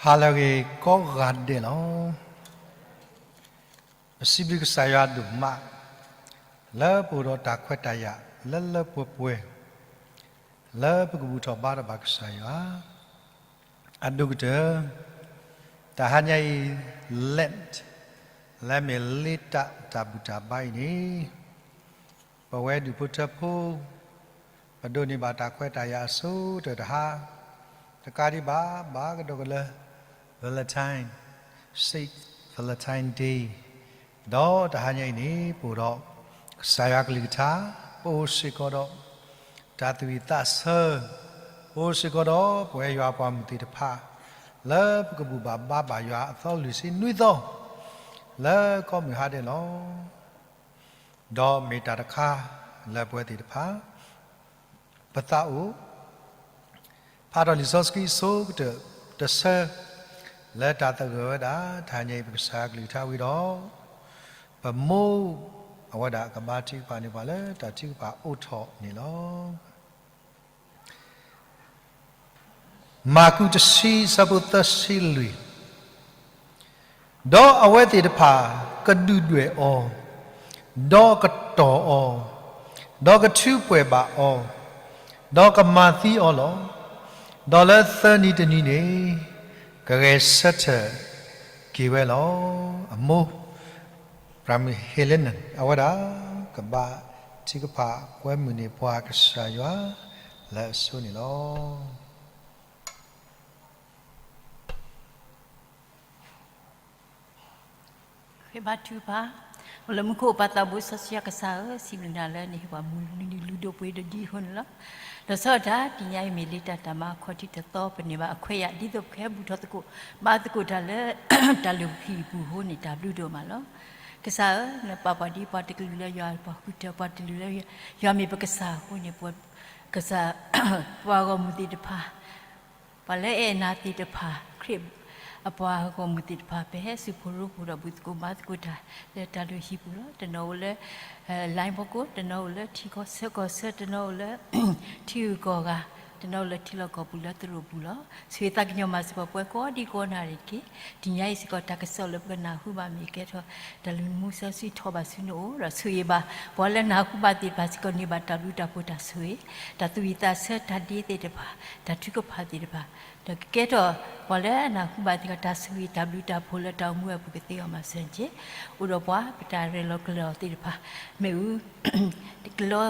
ဟါလၢအဂ့ၤကိးဂၤဒဲးလီၤ. ပစံးဘျုးကစၢ်ယွၤဒိၣ်မး လၢပအိၣ်ဒီးတၢ်ခွဲးတၢ်ယာ်လၢလၢပှဲၤပှဲၤ လၢပကဘူၣ်ထီၣ်ဘါထီၣ်ဘၣ်ကစၢ်ယွၤ အဒိၣ်ကတၢၢ် တဟါညါအံၤ Lent လၢမ့ၢ်လ့တၢ်တၢ်ဘူၣ်တၢ်ဘါအံၤန့ၣ် ပဝဲဒူၣ်ဖိထၢဖိ ပဒိးန့ၢ်ဘၣ်တၢ်ခွဲးတၢ်ယာ်အဆိကတၢၢ်တဟါ, တကးဒံးဘၣ် ဘၣ်ကဒီးကလၢ Valentine, Saint Valentine Day, ဒီးတဟါညါအံၤန့ၣ် ပအိၣ်ဒီးကစၢ်ယွၤကလုၢ်ကထါ, ပအိၣ်စ့ၢ်ကီးဒီး တၢ်သူၣ်ဝံၣ်သးဆၢ, ပအိၣ်စ့ၢ်ကီးဒီးပဝဲယွၤပှၤမုၣ်သ့ၣ်တဖၣ် လၢပကဘူၣ်ဘၣ်ဘါဘၣ်ယွၤအသီလွံၢ်ဆံနွံသီ လၢကိးမုၢ်ဟါဒဲးလီၤ. ဒီးမ့ၢ်တၢ်တခါလၢပဝဲသ့ၣ်တဖၣ် ပသးအိၣ် ဖးထီၣ်လံာ်စီဆှံအဆိကတၢၢ် တဆၢ လၢတၢ်သဂၢၢ်ဝဲဒၣ် တဟါညါအံၤပကစၢ်ကလုၢ်ကထါဝံၤဒီး ပမိၢ်အဝဲဒၣ်ကဘါထုကဖၣ်န့ၢ်ပှၤလၢတၢ်ထုကဖၣ်အိးထီၣ်န့ၣ်လီၤ. မၢ်ကူးတဆံ အဆၢဖိသၢဆံလွံၢ်, ဒီးအဝဲသ့ၣ်တဖၣ်ကဒုၣ်ဒွဲၣ်အီၤ, ဒီးကတီၢ်အီၤ, ဒီးကထုးကွဲးဘၣ်အီၤ, ဒီးကမၤသံအီၤလီၤ. ဒီးလၢသၢနံၤတနံၤန့ၣ် ကဂဲၤဆၢထၢၣ်က့ၤဝဲလီၤ. အမိၢ် ပြၢ်မုၢ်ဟ့လ့နၢၣ် အဝဲဒၣ် ကဘါထုကဖၣ်ကွဲမုာ်န့ၢ်ပှၤကစၢ်ယွၤလၢအဆိန့ၣ်လီၤ. ဃ့ဘါထုကဖၣ်, အိၣ်လၢမူခိၣ်ပၢ်သးဘိစီဆှံကစၢ်ဧၢ, စံးဘျုးနၤလၢနဟ့ၣ်ပှၤမုၢ်နံၤလုၢ်ဒိၣ်ပှ့ၤဒိၣ်ဒ်အဃိန့ၣ်လီၤ. လီၤဆီဒၣ်တၢ် တနံၤညါအံၤမ့ၢ်လ့တၢ်တၢ်မၤအခီၣ်ထံးတသီ ပန့ၢ်ဘၣ်အခွဲးယာ် ဒ်သိးပကဟဲဘူၣ်ထီၣ်သကိး ဘါသကိးတၢ်လၢ တၢ်လုၢ်ဟံၣ်အပူၤအဃိန့ၣ် တၢ်ဘျုးဒိၣ်မးလီၤ. ကစၢ်ဧၢ, နပာ်ပှၤဒ်ပှၤတကလုာ်လၢယွၤ, ပှၤဃုထၢပှၤတကလုာ်လၢယွၤ, ယွၤမ့ၢ်ပကစၢ်အဃိန့ၣ် ပကစၢ် ပှၤဂီၢ်မုၢ်သ့ၣ်တဖၣ် ပှၤလၢအအဲၣ်နၤသ့ၣ်တဖၣ် ခရံာ်အပှၤဂီၢ်မုၢ်သ့ၣ်တဖၣ် ပဟဲစူၢ်ဖိရိဖိဒီးဘူၣ်သကိးဘါသကိးတၢ် လၢတၢ်လုၢ်ဟံၣ်ပူၤလီၤ. တနီၤအိၣ်လၢ line ဖီခိၣ်, တနီၤအိၣ်လၢထံကီၢ်ဆၢကီၢ်ဆၢ, တနီၤအိၣ်လၢ ထံဂုၤကီၢ်ဂၤ, တနီၤအိၣ်လၢထံလီၢ်ကီၢ်ပူၤလၢသရိာ်ပူၤလီၤ. ဆိၣ်ဂ့ၤသးကညီၤမၤစ့ၢ်ကီးပှၤကိးဒံကိးနၤတက့ၢ်. တနံၤညါအံၤစ့ၢ်ကီး တၢ်ကစီၣ်လၢပကနၢ်ဟူဘၣ်မ့ၢ်ကဲထီၣ် တၢ်လုၢ်မူစီဆှံထီၣ်ဘၣ်ဆူနအိၣ်ဒီး ဆိၣ်ဂ့ၤဘၣ် ပှၤလၢနၢ်ဟူဘၣ်သ့ၣ်တဖၣ်စ့ၢ်ကီးန့ၢ်ဘၣ်တၢ်ဘျုးတၢ်ဖှိၣ်တၢ်ဆိၣ်ဂ့ၤ, တၢ်သူၣ်ဝံၣ်သးဆၢတၢ်ဒ့သ့ၣ်တဖၣ်, တၢ်ထုကဖၣ်သ့ၣ်တဖၣ်, ဒီးကကဲထီၣ် ပှၤလၢအနၢ်ဟူဘၣ်သ့ၣ်တဖၣ် တၢ်ဆိၣ်ဂ့ၤတၢ်ဘျုးတၢ်ဖှိၣ်လၢတၢ်အိၣ်မူအပူၤကသ့အီၤမၤစၢၤက့ၤ, အိၣ်ဒီးပှၤပတၢ်ရဲၣ်လီၤကျဲၤလီၤသ့ၣ်တဖၣ်, မ့ၣ်အူ တကလီ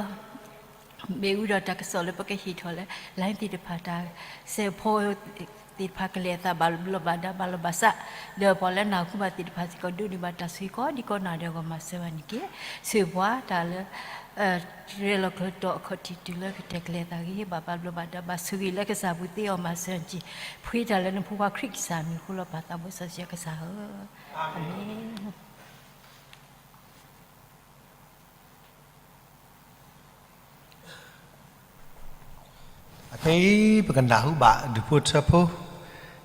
မ့ၣ်အူဒီးတၢ်ကစီၣ်လၢပကဟ့ၣ်ထီၣ်လၢ line သ့ၣ်တဖၣ် တၢ်စဲးဖီ သ့ၣ်တဖၣ်ကလဲၤအသးဘၣ်ဘျီးဘၣ်ဒါဘၣ်လီၤဘၣ်စး, ဒီးပှၤလၢနၢ်ဟူဘၣ်သ့ၣ်တဖၣ်စ့ၢ်ကီး ဒိးန့ၢ်ဘၣ်တၢ်ဆိၣ်ဂ့ၤကိးဒံကိးနၤဒီးဂီၢ်မၤစၢၤဘၣ်န့ၣ်က့ၤ, ဆိၣ်ဂ့ၤပှၤတၢ်လၢ ရဲၣ်လီၤကျဲၤတီၢ်အခီၣ်ထံးတုၤလၢကတဲာ်ကလဲၤသးဂ့ၤ ဘၣ်ဘျီးဘၣ်ဒါဘၣ်ဆိၣ်ဂ့ၤလၢကစၢ်ပူၤသ့အီၤမၤစၢၤက့ၤ, ဖှ့တၢ်လၢနဖိခွါခရံာ်ကစၢ်မံၤအဃိလီၤ. ပၢ်သးဘိစီဆှံကစၢ်ဧၢ, အၤမ့ၣ်. အခဲအံၤ ပကနၢ်ဟူဘၣ်ဒူၣ်ဖိထၢဖိ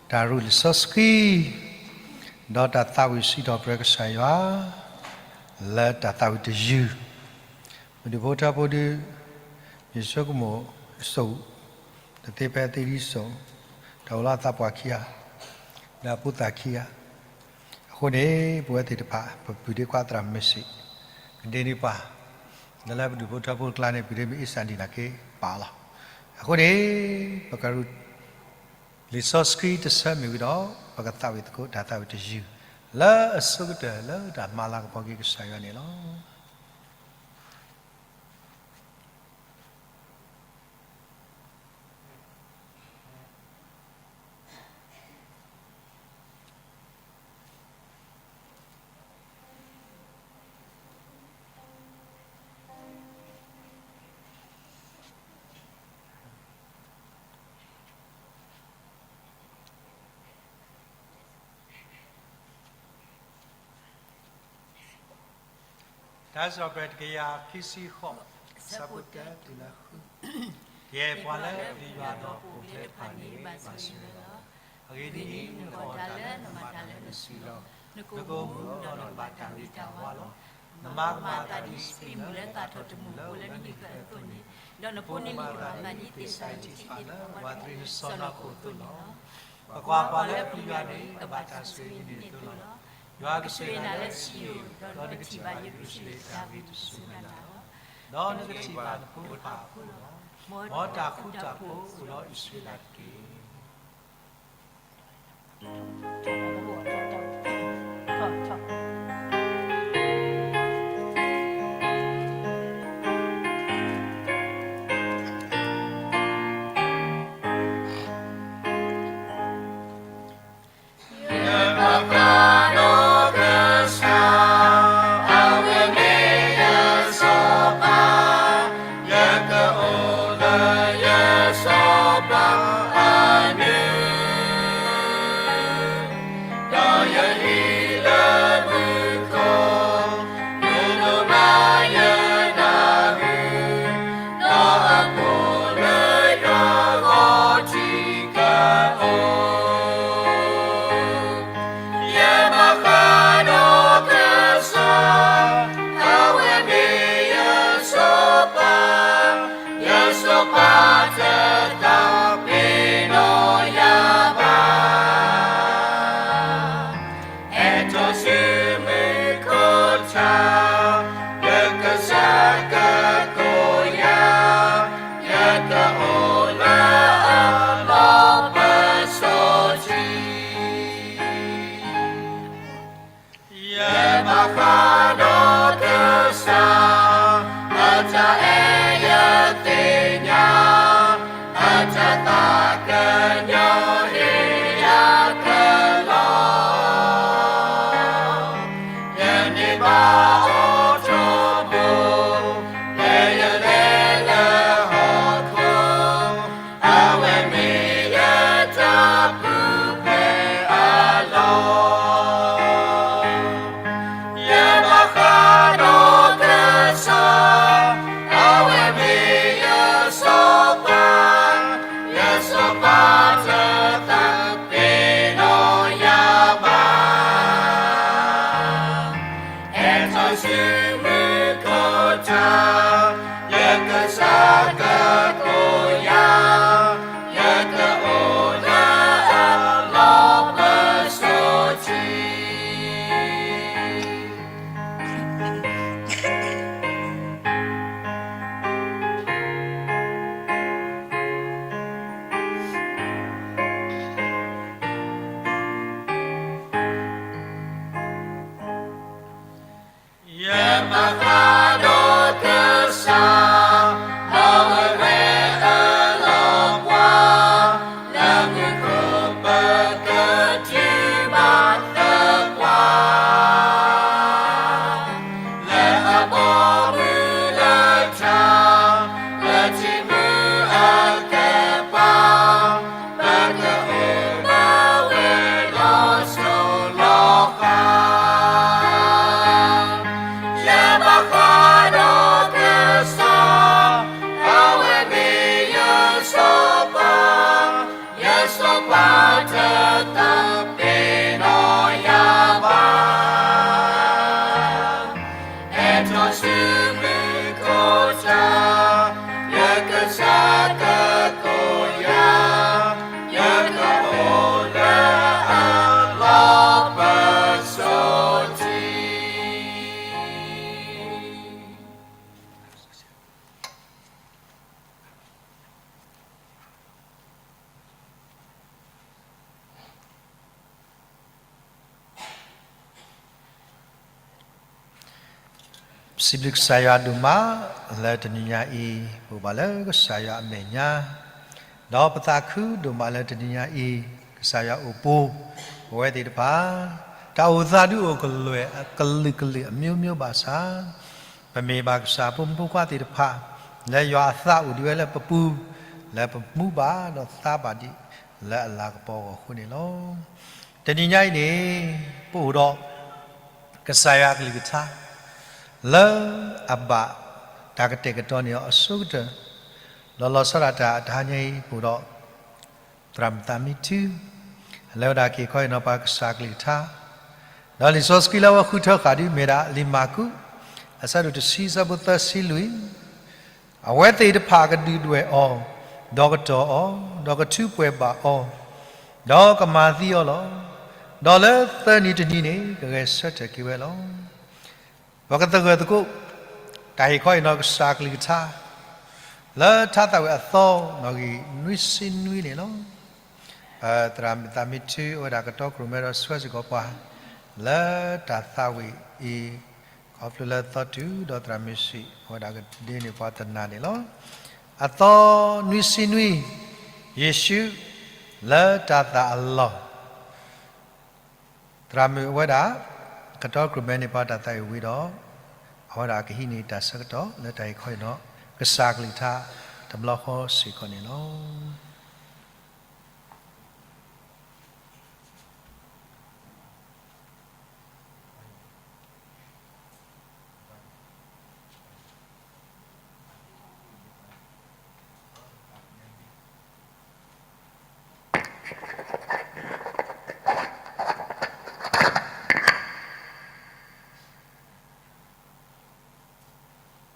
တၢ်ရူၢ်လံာ်စီဆှံ ဒီးတၢ်သးဝံၣ်စံးထီၣ်ပတြၢၤကစၢ်ယွၤ လၢတၢ်သးဝံၣ်တယုၢ်, ပဒူၣ်ဖိထၢဖိဒုး ယဆိကမိၣ်စိၤ တသ့ဖဲသ့ဒံစိၤ တၢ်အိၣ်လၢအသးပှၢ်ခံဂၤ ဒီးအဖိသၣ်ခံဂၤ, အဃိန့ၣ် ပဝဲသ့ၣ်တဖၣ် ပပုၢ်ဒ့ခွါသရၣ်မ့ၢ်စ့ၢ် ကဒ့န့ၢ်ပှၤ လၢလၢပဒူၣ်ဖိထၢဖိအကျါန့ၣ် ပုၢ်ဒ့မ့ၢ်အ့စၢ်ဒံးနာ်က့ပာ်လီၤ. အဃိန့ၣ် ပကရူၢ် လံာ်စီဆှံတဆၢမ့ၢ်ဝံၤဒီး ပကသးဝံၣ်သကိးတၢ်သးဝံၣ်တယုၢ် လၢအဆိကတၢၢ်လၢတၢ်မၤလၤကပီၤက့ၤကစၢ်ယွၤန့ၣ်လီၤ. တၢ်ကစီၣ်ပတကယၤခံဆံဃိး ဆၢဖိတၢတုၤလၢဃု, ကယဲၢ်ပှၤလၢအပျံၤယွၤဒီးပိာ်ကျဲတဖၣ်န့ၣ် ဘၣ်ဆိၣ်ဂ့ၤဝဲလီၤ. အဂ့ၢ်ဒ်အံၤ, နကအီၣ်တၢ်လၢနမၤတၢ်လၢနစုလီၤ. နကအိၣ်မူဒီးနကဘၣ်တၢ်ဂ့ၤတၢ်ဝါလီၤ. နမၤကမၣ်အသးဒ်စပံးမုၢ်လၢသၣ်ထီၣ်တမုၢ်အိၣ်လၢနဟံၣ်ဃၢၤအသိးန့ၣ်, ဒီးနဖိန့ၣ်လံၤကဘၣ်မၤဒ်သ့ၣ်စၤရံထံသ့ၣ်တဖၣ်လၢဝၤတရံးနစီနီၢ်ခိၣ်အသိးန့ၣ်လီၤ. ပကွၢ်ပှၤလၢအပျံၤယွၤန့ၣ် ကဘၣ်တၢ်ဆိၣ်ဂ့ၤဒ်န့ၣ်အသိးလီၤ. ယွၤကဆိၣ်ဂ့ၤနၤလၢအဟံၣ်ဧိၤ, ဒီးနကထံၣ်ဘၣ်ယရူၤၡလ့ၣ်တၢ်ဂ့ၤတစိၤလၢနၤလီၤ. ဒီးနကထံၣ်ဘၣ်နဖိတဖၣ်အဖိလီၤ. မ်တၢ်ဃူတၢ်ဖိးအိၣ်ဒီးအံၣ်စရ့လးတက့ၢ်. ယဘၣ်ဃးဒီးကစၢ်, အဝဲမ့ၢ်ယစီၤပၤ, ယကအိၣ်လၢယစီၤပၤအနုၢ်, ဒီးယဟံၣ်လၢမူခိၣ်, မုၢ်ဒိၣ်မးယနၢ်ဟူ, ဒီးအဖိလၢယဂီၢ်ထံကအိၣ် ယဘၣ်ဃးဒီးကစၢ်, အဝဲမ့ၢ်ယစီၤပၤ, ယစီၤပၤတသးပ့ၤနီၣ်ယၤဘၣ်. အဲၣ်ဒိးဆူမူခိၣ်ထး, ယကစၢ်ကကိးယၤ, ယကအိၣ်လၢအလီၢ်ပစိာ်ထံ ယဘၣ်ဃးဒီးကစၢ်, အတၢ်အဲၣ်ယသ့ၣ်ညါ, အတၢ်သးကညီၤဟ့ၣ်ယၤကလီၤ. ယန့ၢ်ဘၣ်အီၤထီဘိ, ဖဲယလဲၤလၢဟီၣ်ခိၣ်, အဝဲမ့ၢ်ယတၢ်ပူၤဖျဲးအလီၢ်. ယဘၣ်ဃးဒီးကစၢ်, အဝဲမ့ၢ်ယစီၤပၤ, ယစီၤပၤတသးပ့ၤနီၣ်ယၤဘၣ်. အဲၣ်ဒိးဆူမူခိၣ်ထး, ယကစၢ်ကကိးယၤ, ယကအိၣ်လၢအလီၢ်ပစိာ်ထံ. ယဘၣ်ဃးဒီးကစၢ်, အဝဲမ့ၢ်အလီၢ်ပှၤ, လၢမူခိၣ်ပကတုၤဘၣ်သပှၢ်, လၢအဘီအမုၢ်လၢထး, လၢထံမုၢ်အကပၤ, ပကအိၣ်ဘၣ်ဝဲလီၤစိၤလီၤဃး. ယဘၣ်ဃးဒီးကစၢ်, အဝဲမ့ၢ်ယစီၤပၤ, ယစီၤပၤတသးပ့ၤနီၣ်ယၤဘၣ်. အဲၣ်ဒိးဆူမူခိၣ်ထး, ယကစၢ်ကကိးယၤ, ယကအိၣ်လၢအလီၢ်ပစိာ်ထံ. စံးဘျုးကစၢ်ယွၤဒိၣ်မး လၢတနံၤညါအံၤ ပအိၣ်ဘၣ်လၢကစၢ်ယွၤအမဲာ်ညါ, ဒီးပသးခုဒိၣ်မးလၢတနံၤညါအံၤ ကစၢ်ယွၤအိၣ်ဘူးပဝဲသ့ၣ်တဖၣ်, တၢ်အိၣ်သးဒုးအိၣ်ကလွဲၢ် ကလုာ်ကလုာ်အမျိုးမျိုးဘၣ်ဆၣ်, ပမ့ၢ်ဘၣ်ကစၢ်ဖိမုၣ်ဖိခွါသ့ၣ်တဖၣ်, လၢယွၤအသးအိၣ်ဒံးဝဲလၢပပူၤ, လၢပမူဘၣ်ဒီးသါဘၣ်ဒံးလၢအလၤကပီၤအဂီၢ်အဃိန့ၣ်လီၤ. တနံၤညါအံၤန့ၣ် ပအိၣ်ဒီး ကစၢ်ယွၤအကလုၢ်ကထါ လၢအဘၣ်တၢ်ကတဲာ်ကတီၤန့ၢ်အီၤအဆိကတၢၢ်, ဒီးလီၤဆီဒၣ်တၢ်တဟါညါအံၤ ပအိၣ်ဒီး သရၣ်မုၣ်သးမံထူ လၢဝဲဒၣ်က့ၤခီအံၤနီၤ ပှၤကစၢ်ကလုၢ်ကထါ, ဒီးလံာ်စီဆှံလၢအဝဲဃုထၢဃာ်ဒုးမ့ၢ်ဒၣ် လံာ်မၢ်ကူး အဆၢဒိၣ်တဆံ အဆၢဖိသၢဆံလွံၢ်, အဝဲသ့ၣ်တဖၣ်ကဒုၣ်ဒွဲၣ်အီၤ, ဒီးကတီၤအီၤ, ဒီးကထုးပှဲၤဘၣ်အီၤ, ဒီးကမၤသံအီၤလီၤ. ဒီးလၢသၢနံၤတနံၤန့ၣ် ကဂဲၤဆၢထၢၣ်က့ၤဝဲလီၤ. ပကသဂၢၢ်သကိး တၢ်ဟ့ၣ်ခီဟ့ၣ်နီၤကစၢ်ကလုၢ်ကထါ လၢထါသးဝံၣ်အသီ နီၣ်ဂံၢ်နွံဆံနွံန့ၣ်လီၤ. သရၣ်မုၣ်သးမံထူ အဝဲဒၣ်ကတီၤကြၢးမဲဒီးဆှၢစ့ၢ်ကီးပှၤ လၢတၢ်သးဝံၣ်အံၤ ခီဖျိလၢသီတုၤဒီးသရၣ်မုၣ်ဆံး အဝဲဒၣ်ကဒုးန့ၢ်ပှၤတနၤန့ၣ်လီၤ. အသီနွံဆံနွံ, ယ့ၣ်ၡူးလၢတၢ်သၣ်အလီၢ်, သရၣ်မုၣ်အဝဲဒၣ် ကတီၤကြၢးမဲန့ၢ်ပှၤတၢ်သးဝံၣ်ဝံၤဒီး အဝဲဒၣ်ကဟံးန့ၢ်တၢ်ဆၢကတီၢ်လၢတၢ်ဟ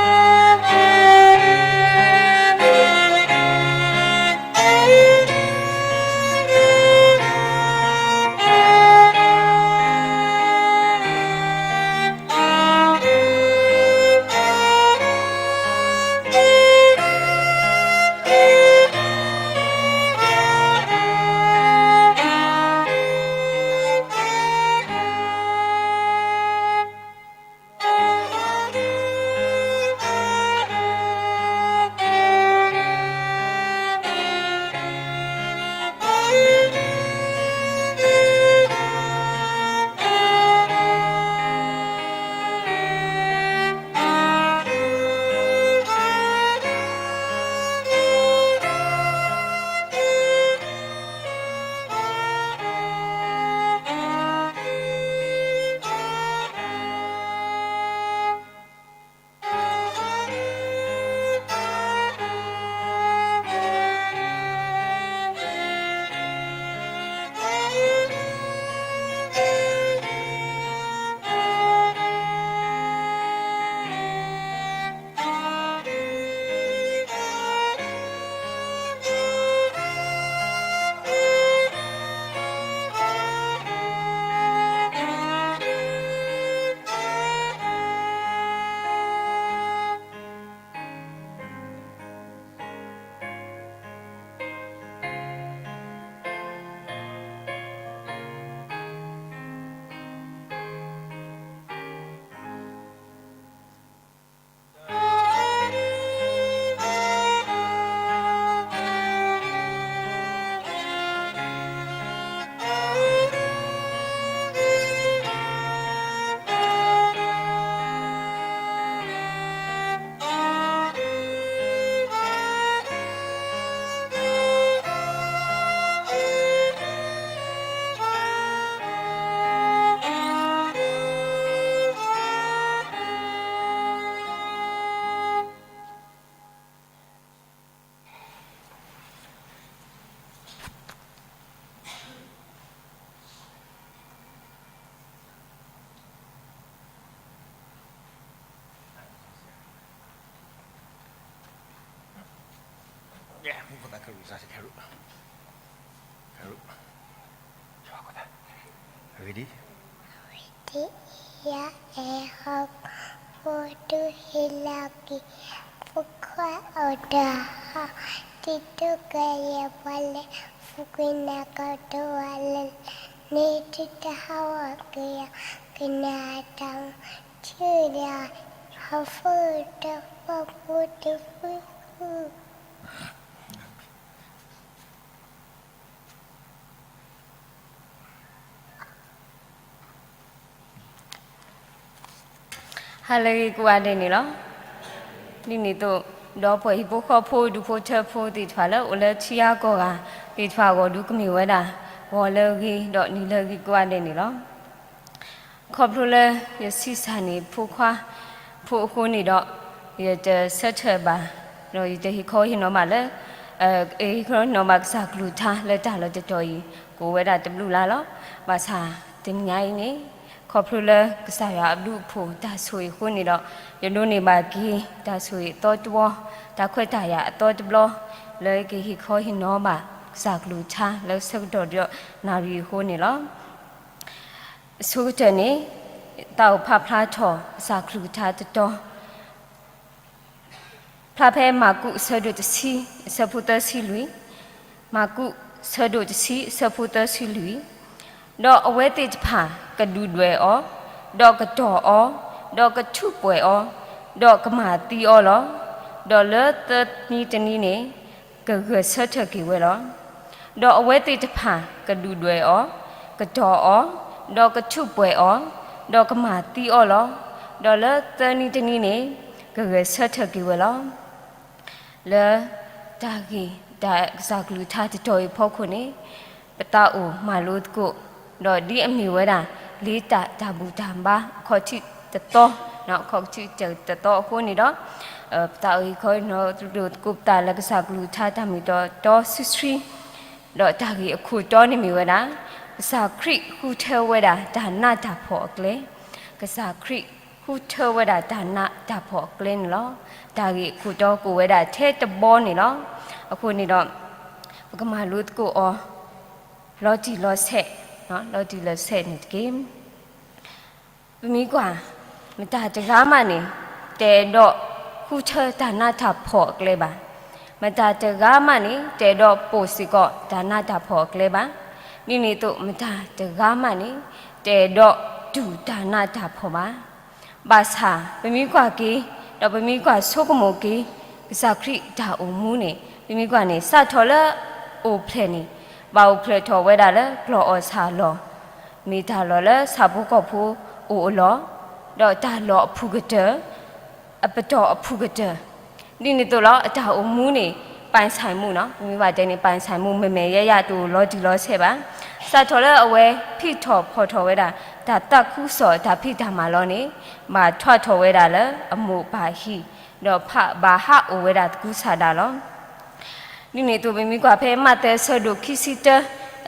့ၣ်ခီဟ့ၣ်နီၤ ကစၢ်ကလုၢ်ကထါ တဘျီဃီစ့ၢ်ကီးန့ၣ်လီၤ.ယအဲၣ်ဟီၣ်ခိၣ်ဒူဟ့ၣ်လီၤက့ၤ ဖိခွါအိၣ်ဒီးဟီၣ် တံတူၢ်ကယဲၢ်ပှၤလဲၤ ဖူကွံာ်နၤကီၢ်ဒိၣ်ဝဲလၢ န့ၢ်တၢ်ဟးဂီၤက့ၤယၤ ကနၣ်တၢ်မူ ထံၣ်ဒီး ဟီၣ်ဖိတဖၣ်ဖိတဖု ဟါလၢအဂ့ၤကိးဂၤဒဲးန့ၣ်လီၤ. ဒ်န့ၣ်အသိး ဒီပုၢ်ဝဲၢ်ဟံၣ်ဖိဃီဖိ ဒူဖိထၢဖိသ့ၣ်တဖၣ်လၢအိၣ်လၢထံဂၤကီၢ်ဂၤသ့ၣ်တဖၣ်အဂီၢ် ဒုးကမ့ၢ်ဝဲဒၣ် ဂီၤလၢအဂ့ၤ ဒီးနံၤလၢအဂ့ၤကိးဂၤဒဲးန့ၣ်လီၤ. ခီဖျိလၢယဆံးစၢ်န့ၢ်ဖိခွါဖိအဃိန့ၣ်ဒီး, ယတဆၢထၢၣ်ဘၣ်, ဒီးယတဟ့ၣ်ခီဟ့ၣ်နီၤဘၣ်လၢ, ဟ့ၣ်ခီဟ့ၣ်နီၤဘၣ်ကစၢ်ကလုၢ်ကထါလၢတၢ်လီၢ်တတီၤအံၤ ကအိၣ်ဝဲဒၣ်တဘျုးလါလီၤ. ဘၣ်ဆၣ်တနံၤညါအံၤန့ၣ်, ခီဖျိလၢကစၢ်ယွၤအဘျုးအဖှိၣ်တၢ်ဆိၣ်ဂ့ၤအဃိန့ၣ်ဒီး, ယဒိးန့ၢ်ဘၣ်က့ၤတၢ်ဆိၣ်ဂ့ၤအသီတဝီ, တၢ်ခွဲးတၢ်ယာ်အသီတဘျီ, လၢကဟ့ၣ်ခီဟ့ၣ်နီၤဘၣ်ကစၢ်ကလုၢ်ကထါလၢဆၢကတီၢ်ဒီးနၣ်ရံၣ်အဃိန့ၣ်လီၤ. အဆိကတၢၢ်န့ၣ်, သးအိၣ်ဖးဖျါထီၣ်ကစၢ်ကလုၢ်ကထါတတီၤ, ဖျါဖဲမၢ်ကူးအဆၢဒိၣ်တဆံအဆၢဖိသၢဆံလွံၢ်, မၢ်ကူးအဆၢဒိၣ်တဆံအဆၢဖိသၢဆံလွံၢ်, ဒီးအဝဲသ့ၣ်တဖၣ်ကဒုၣ်ဒွဲၣ်အီၤ, ဒီးကတီၢ်အီၤ, ဒီးကထူးပှဲၤအီၤ, ဒီးကမၤသံအီၤလီၤ. ဒီးလၢသၢနံၤတနံၤန့ၣ်, ကဂဲၤဆၢထၢၣ်က့ၤဝဲလီၤ. ဒီးအဝဲသ့ၣ်တဖၣ်ကဒုၣ်ဒွဲၣ်အီၤ, ကတီၢ်အီၤ, ဒီးကထူးပှဲၤအီၤ, ဒီးကမၤသံအီၤလီၤ. ဒီးလၢသၢနံၤတနံၤန့ၣ်, ကဂဲၤဆၢထၢၣ်က့ၤဝဲလီၤ. လၢတၢ်ဂ့ၢ်တၢ်ကစၢ်ကလုၢ်ကထါတတီၤအံၤအဖီခိၣ်န့ၣ်, ပသးအိၣ်မၤလိသကိး, ဒီးဒ်အမ့ၢ်ဝဲဒၣ်, လ့တၢ်တၢ်ဘူၣ်တၢ်ဘါအခီၣ်ထံးတသီ, အခီၣ်ထံးတသီအဃိန့ၣ်ဒီး, ပသးအိၣ်ဟ့ၣ်ခီဟ့ၣ်နီၤသကိးပသးလၢကစၢ်ကလုၢ်ကထါတၢ်မ့ၢ်တၢ်တီဆှံဆှံ, ဒီးတၢ်ဂ့ၢ်အခိၣ်တီန့ၣ်မ့ၢ်ဝဲဒၣ်, ကစၢ်ခရံာ်ဃုထၢဝဲဒၣ်တၢ်နးတၢ်ဖှီၣ်အကျဲ, ကစၢ်ခရံာ်ဃုထၢဝဲဒၣ်တၢ်နးတၢ်ဖှီၣ်အကျဲန့ၣ်လီၤ. တၢ်ဂ့ၢ်အခိၣ်တီကအိၣ်ဝဲဒၣ်ထဲတဘီန့ၣ်လီၤ. အဃိန့ၣ်ဒီး, ပကမၤလိသကိးအီၤ, လီၤတံၢ်လီၤဆဲး, လီၤတံၢ်လီၤဆဲးန့ၣ်တက့ၢ်. ပမ့ၢ်ကွၢ်, မတၤတဂၤမးန့ၣ်, တအဲၣ်ဒိးဃုထၢတၢ်နးတၢ်ဖှီၣ်အကျဲဘၣ်. မတၤတဂၤမးန့ၣ် တအဲၣ်ဒိးပိာ်စ့ၢ်ကီးတၢ်နးတၢ်ဖှီၣ်အကျဲဘၣ်. ဒ်န့ၣ်အသိးမတၤတဂၤမးန့ၣ်, တအဲၣ်ဒိးတူၢ်တၢ်နးတၢ်ဖှီၣ်ဘၣ်. ဘၣ်ဆၣ်ပမ့ၢ်ကွၢ်က့ၤ, ဒီးပမ့ၢ်ကွၢ်ဆိကမိၣ်က့ၤ, ကစၢ်ခရံာ်တၢ်အိၣ်မူန့ၣ် ပမ့ၢ်ကွၢ်န့ၣ် စးထီၣ်လၢအိၣ်ဖျဲၣ်န့ၣ်, ဘၣ်အိၣ်ဖျဲၣ်ထီၣ်ဝဲဒၣ်လၢကျီၢ်အီၣ်ဆၣ်အလီၢ်, မ့ၢ်တၢ်လီၢ်လၢဆၣ်ဖိကီၢ်ဖိအိၣ်အလီၢ်, ဒီးတၢ်လီၢ်အဖုၣ်ကတၢၢ်, အပတီၢ်အဖုၣ်ကတၢၢ်, ဒ်န့ၣ်အသိးလီၤ အတၢ်အိၣ်မူန့ၣ် ပိုင်ဆိုင်မှု နီၤ, ပမ့ၢ်ဘၣ်တဲန့ၣ် ပိုင်ဆိုင်မှု မ့မ့ၢ်ယဲယဲတအိၣ်လီၤတံၢ်လီၤဆဲးဘၣ်. စးထီၣ်လၢအဝဲဖံးထီၣ်ဖီၣ်ထီၣ်ဝဲဒၣ် တၢ်သးခုကစီၣ်တၢ်ဖံးတၢ်မၤလီၤန့ၣ်, ဘၣ်ထွးထီၣ်ဝဲဒၣ်လၢအမိၢ်ပၢ်ဟံၣ်, ဒီးဘၣ်ဟးအိၣ်ဝဲဒၣ်သကူစၢ်ဒၣ်လီၤ. ဒ်န့ၣ်အသိးပမ့ၢ်ကွၢ်ဖဲမးသဲအဆၢဒိၣ်ခံဆံတၢ,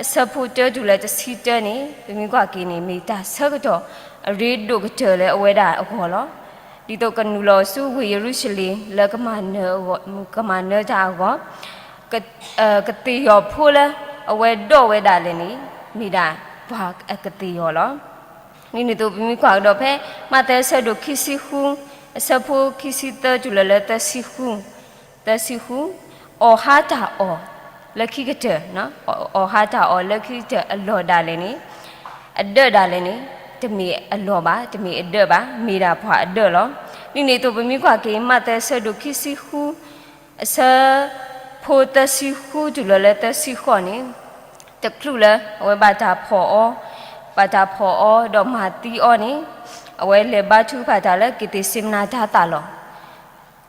အဆၢဖိတၢတုၤလၢတဆံတၢန့ၣ် ပမ့ၢ်ကွၢ်က့ၤန့ၣ် မ့ၢ်တၢ်ဆၢကတီၢ်အရ့ဒိၣ်ကတၢၢ်လၢအဝဲဒၣ်အဂီၢ်လီၤ. ဒ်သိးကနုာ်လီၤဆူဝ့ၢ်ယရူၤၡလ့ၣ်လၢ ကမၤနၢၤတၢ်အဂီၢ်, ကသ့ၣ်ယီၤဖိလၢအဝဲဒိးဝဲဒၣ်လဲာ်န့ၣ်, မ့ၢ်ဒၣ်ပှၤအကသ့ၣ်ယီၤလီၤ. ဒ်န့ၣ်အသိးပမ့ၢ်ကွၢ်ကဒီးဖဲ မးသဲအဆၢဒိၣ်ခံဆံဃု, အဆၢဖိခံဆံသၢတုၤလၢလၢသၢဆံဃု, သၢဆံဃု, အီၣ်ဟါတၢ်အီၣ်လၢခံကတၢၢ်, အီၣ်ဟါတၢ်အီၣ်လၢခံကတၢၢ်အလီၢ်ဒၣ်လဲာ်န့ၣ်, အဒၢးဒၣ်လဲာ်န့ၣ်, တမ့ၢ်အလီၢ်ဘၣ်, တမ့ၢ်အဒၢးဘၣ်, မ့ၢ်ဒၣ်ပှၤအဒၢးလီၤ. ဒ်န့ၣ်အသိးပမ့ၢ်ကွၢ်က့ၤ မးသဲအဆၢဒိၣ်ခံဆံဃု, အဆၢဖိသၢဆံဃုတုၤလၢလၢသၢဆံဃိးန့ၣ်, တချုးလၢအဝဲဘၣ်တၢ်ဖီၣ်အီၤ, ဘၣ်တၢ်ဖီၣ်အီၤဒီးမၤသံအီၤန့ၣ်, အဝဲလဲၤဘါထုကဖၣ်တၢ်လၢက့ၤသ့းစ့မနၤတၤသၣ်လီၤ.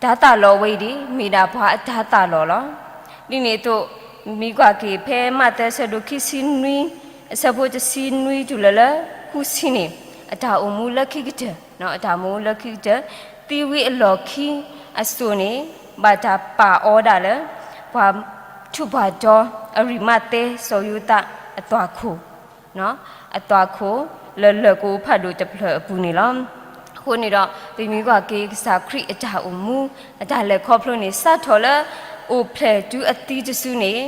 တၤသၣ်လီၤဝဲအံၤဒ် မ့ၢ်ဒၣ်ပှၤအတၤသၣ်လီၤလီၤ. ဒ်န့ၣ်အသိး, မ့ၢ်ကွၢ်က့ၤဖဲမးသဲအဆၢဒိၣ်ခံဆံနွံ, အဆၢဖိတဆံနွံတုၤလၢလၢဃုဆံန့ၣ်, အတၢ်အိၣ်မူလၢခံကတၢၢ်, အတၢ်အိၣ်မူလၢခံကတၢၢ်, သံဝံၤအလီၢ်ခံအစိၤန့ၣ်, ဘၣ်တၢ်ပာ်အီၤဒၣ်လၢ ပှၤထူးပှၤတီၤ အရံးမးသဲစီၤယိၤသးအသွၣ်ခိၣ် အသွၣ်ခိၣ်လၢလၢၢ်ကအိဖးဒိၣ်တဖျၢၣ်အပူၤန့ၣ်လီၤ. အဃိန့ၣ်ဒီး ပမ့ၢ်ကွၢ်က့ၤကစၢ်ခရံာ်အတၢ်အိၣ်မူ အတၢ်လဲၤခီဖျိန့ၣ် စးထီၣ်လၢအိၣ်ဖျဲၣ်တုၤအသံတစုန့ၣ်,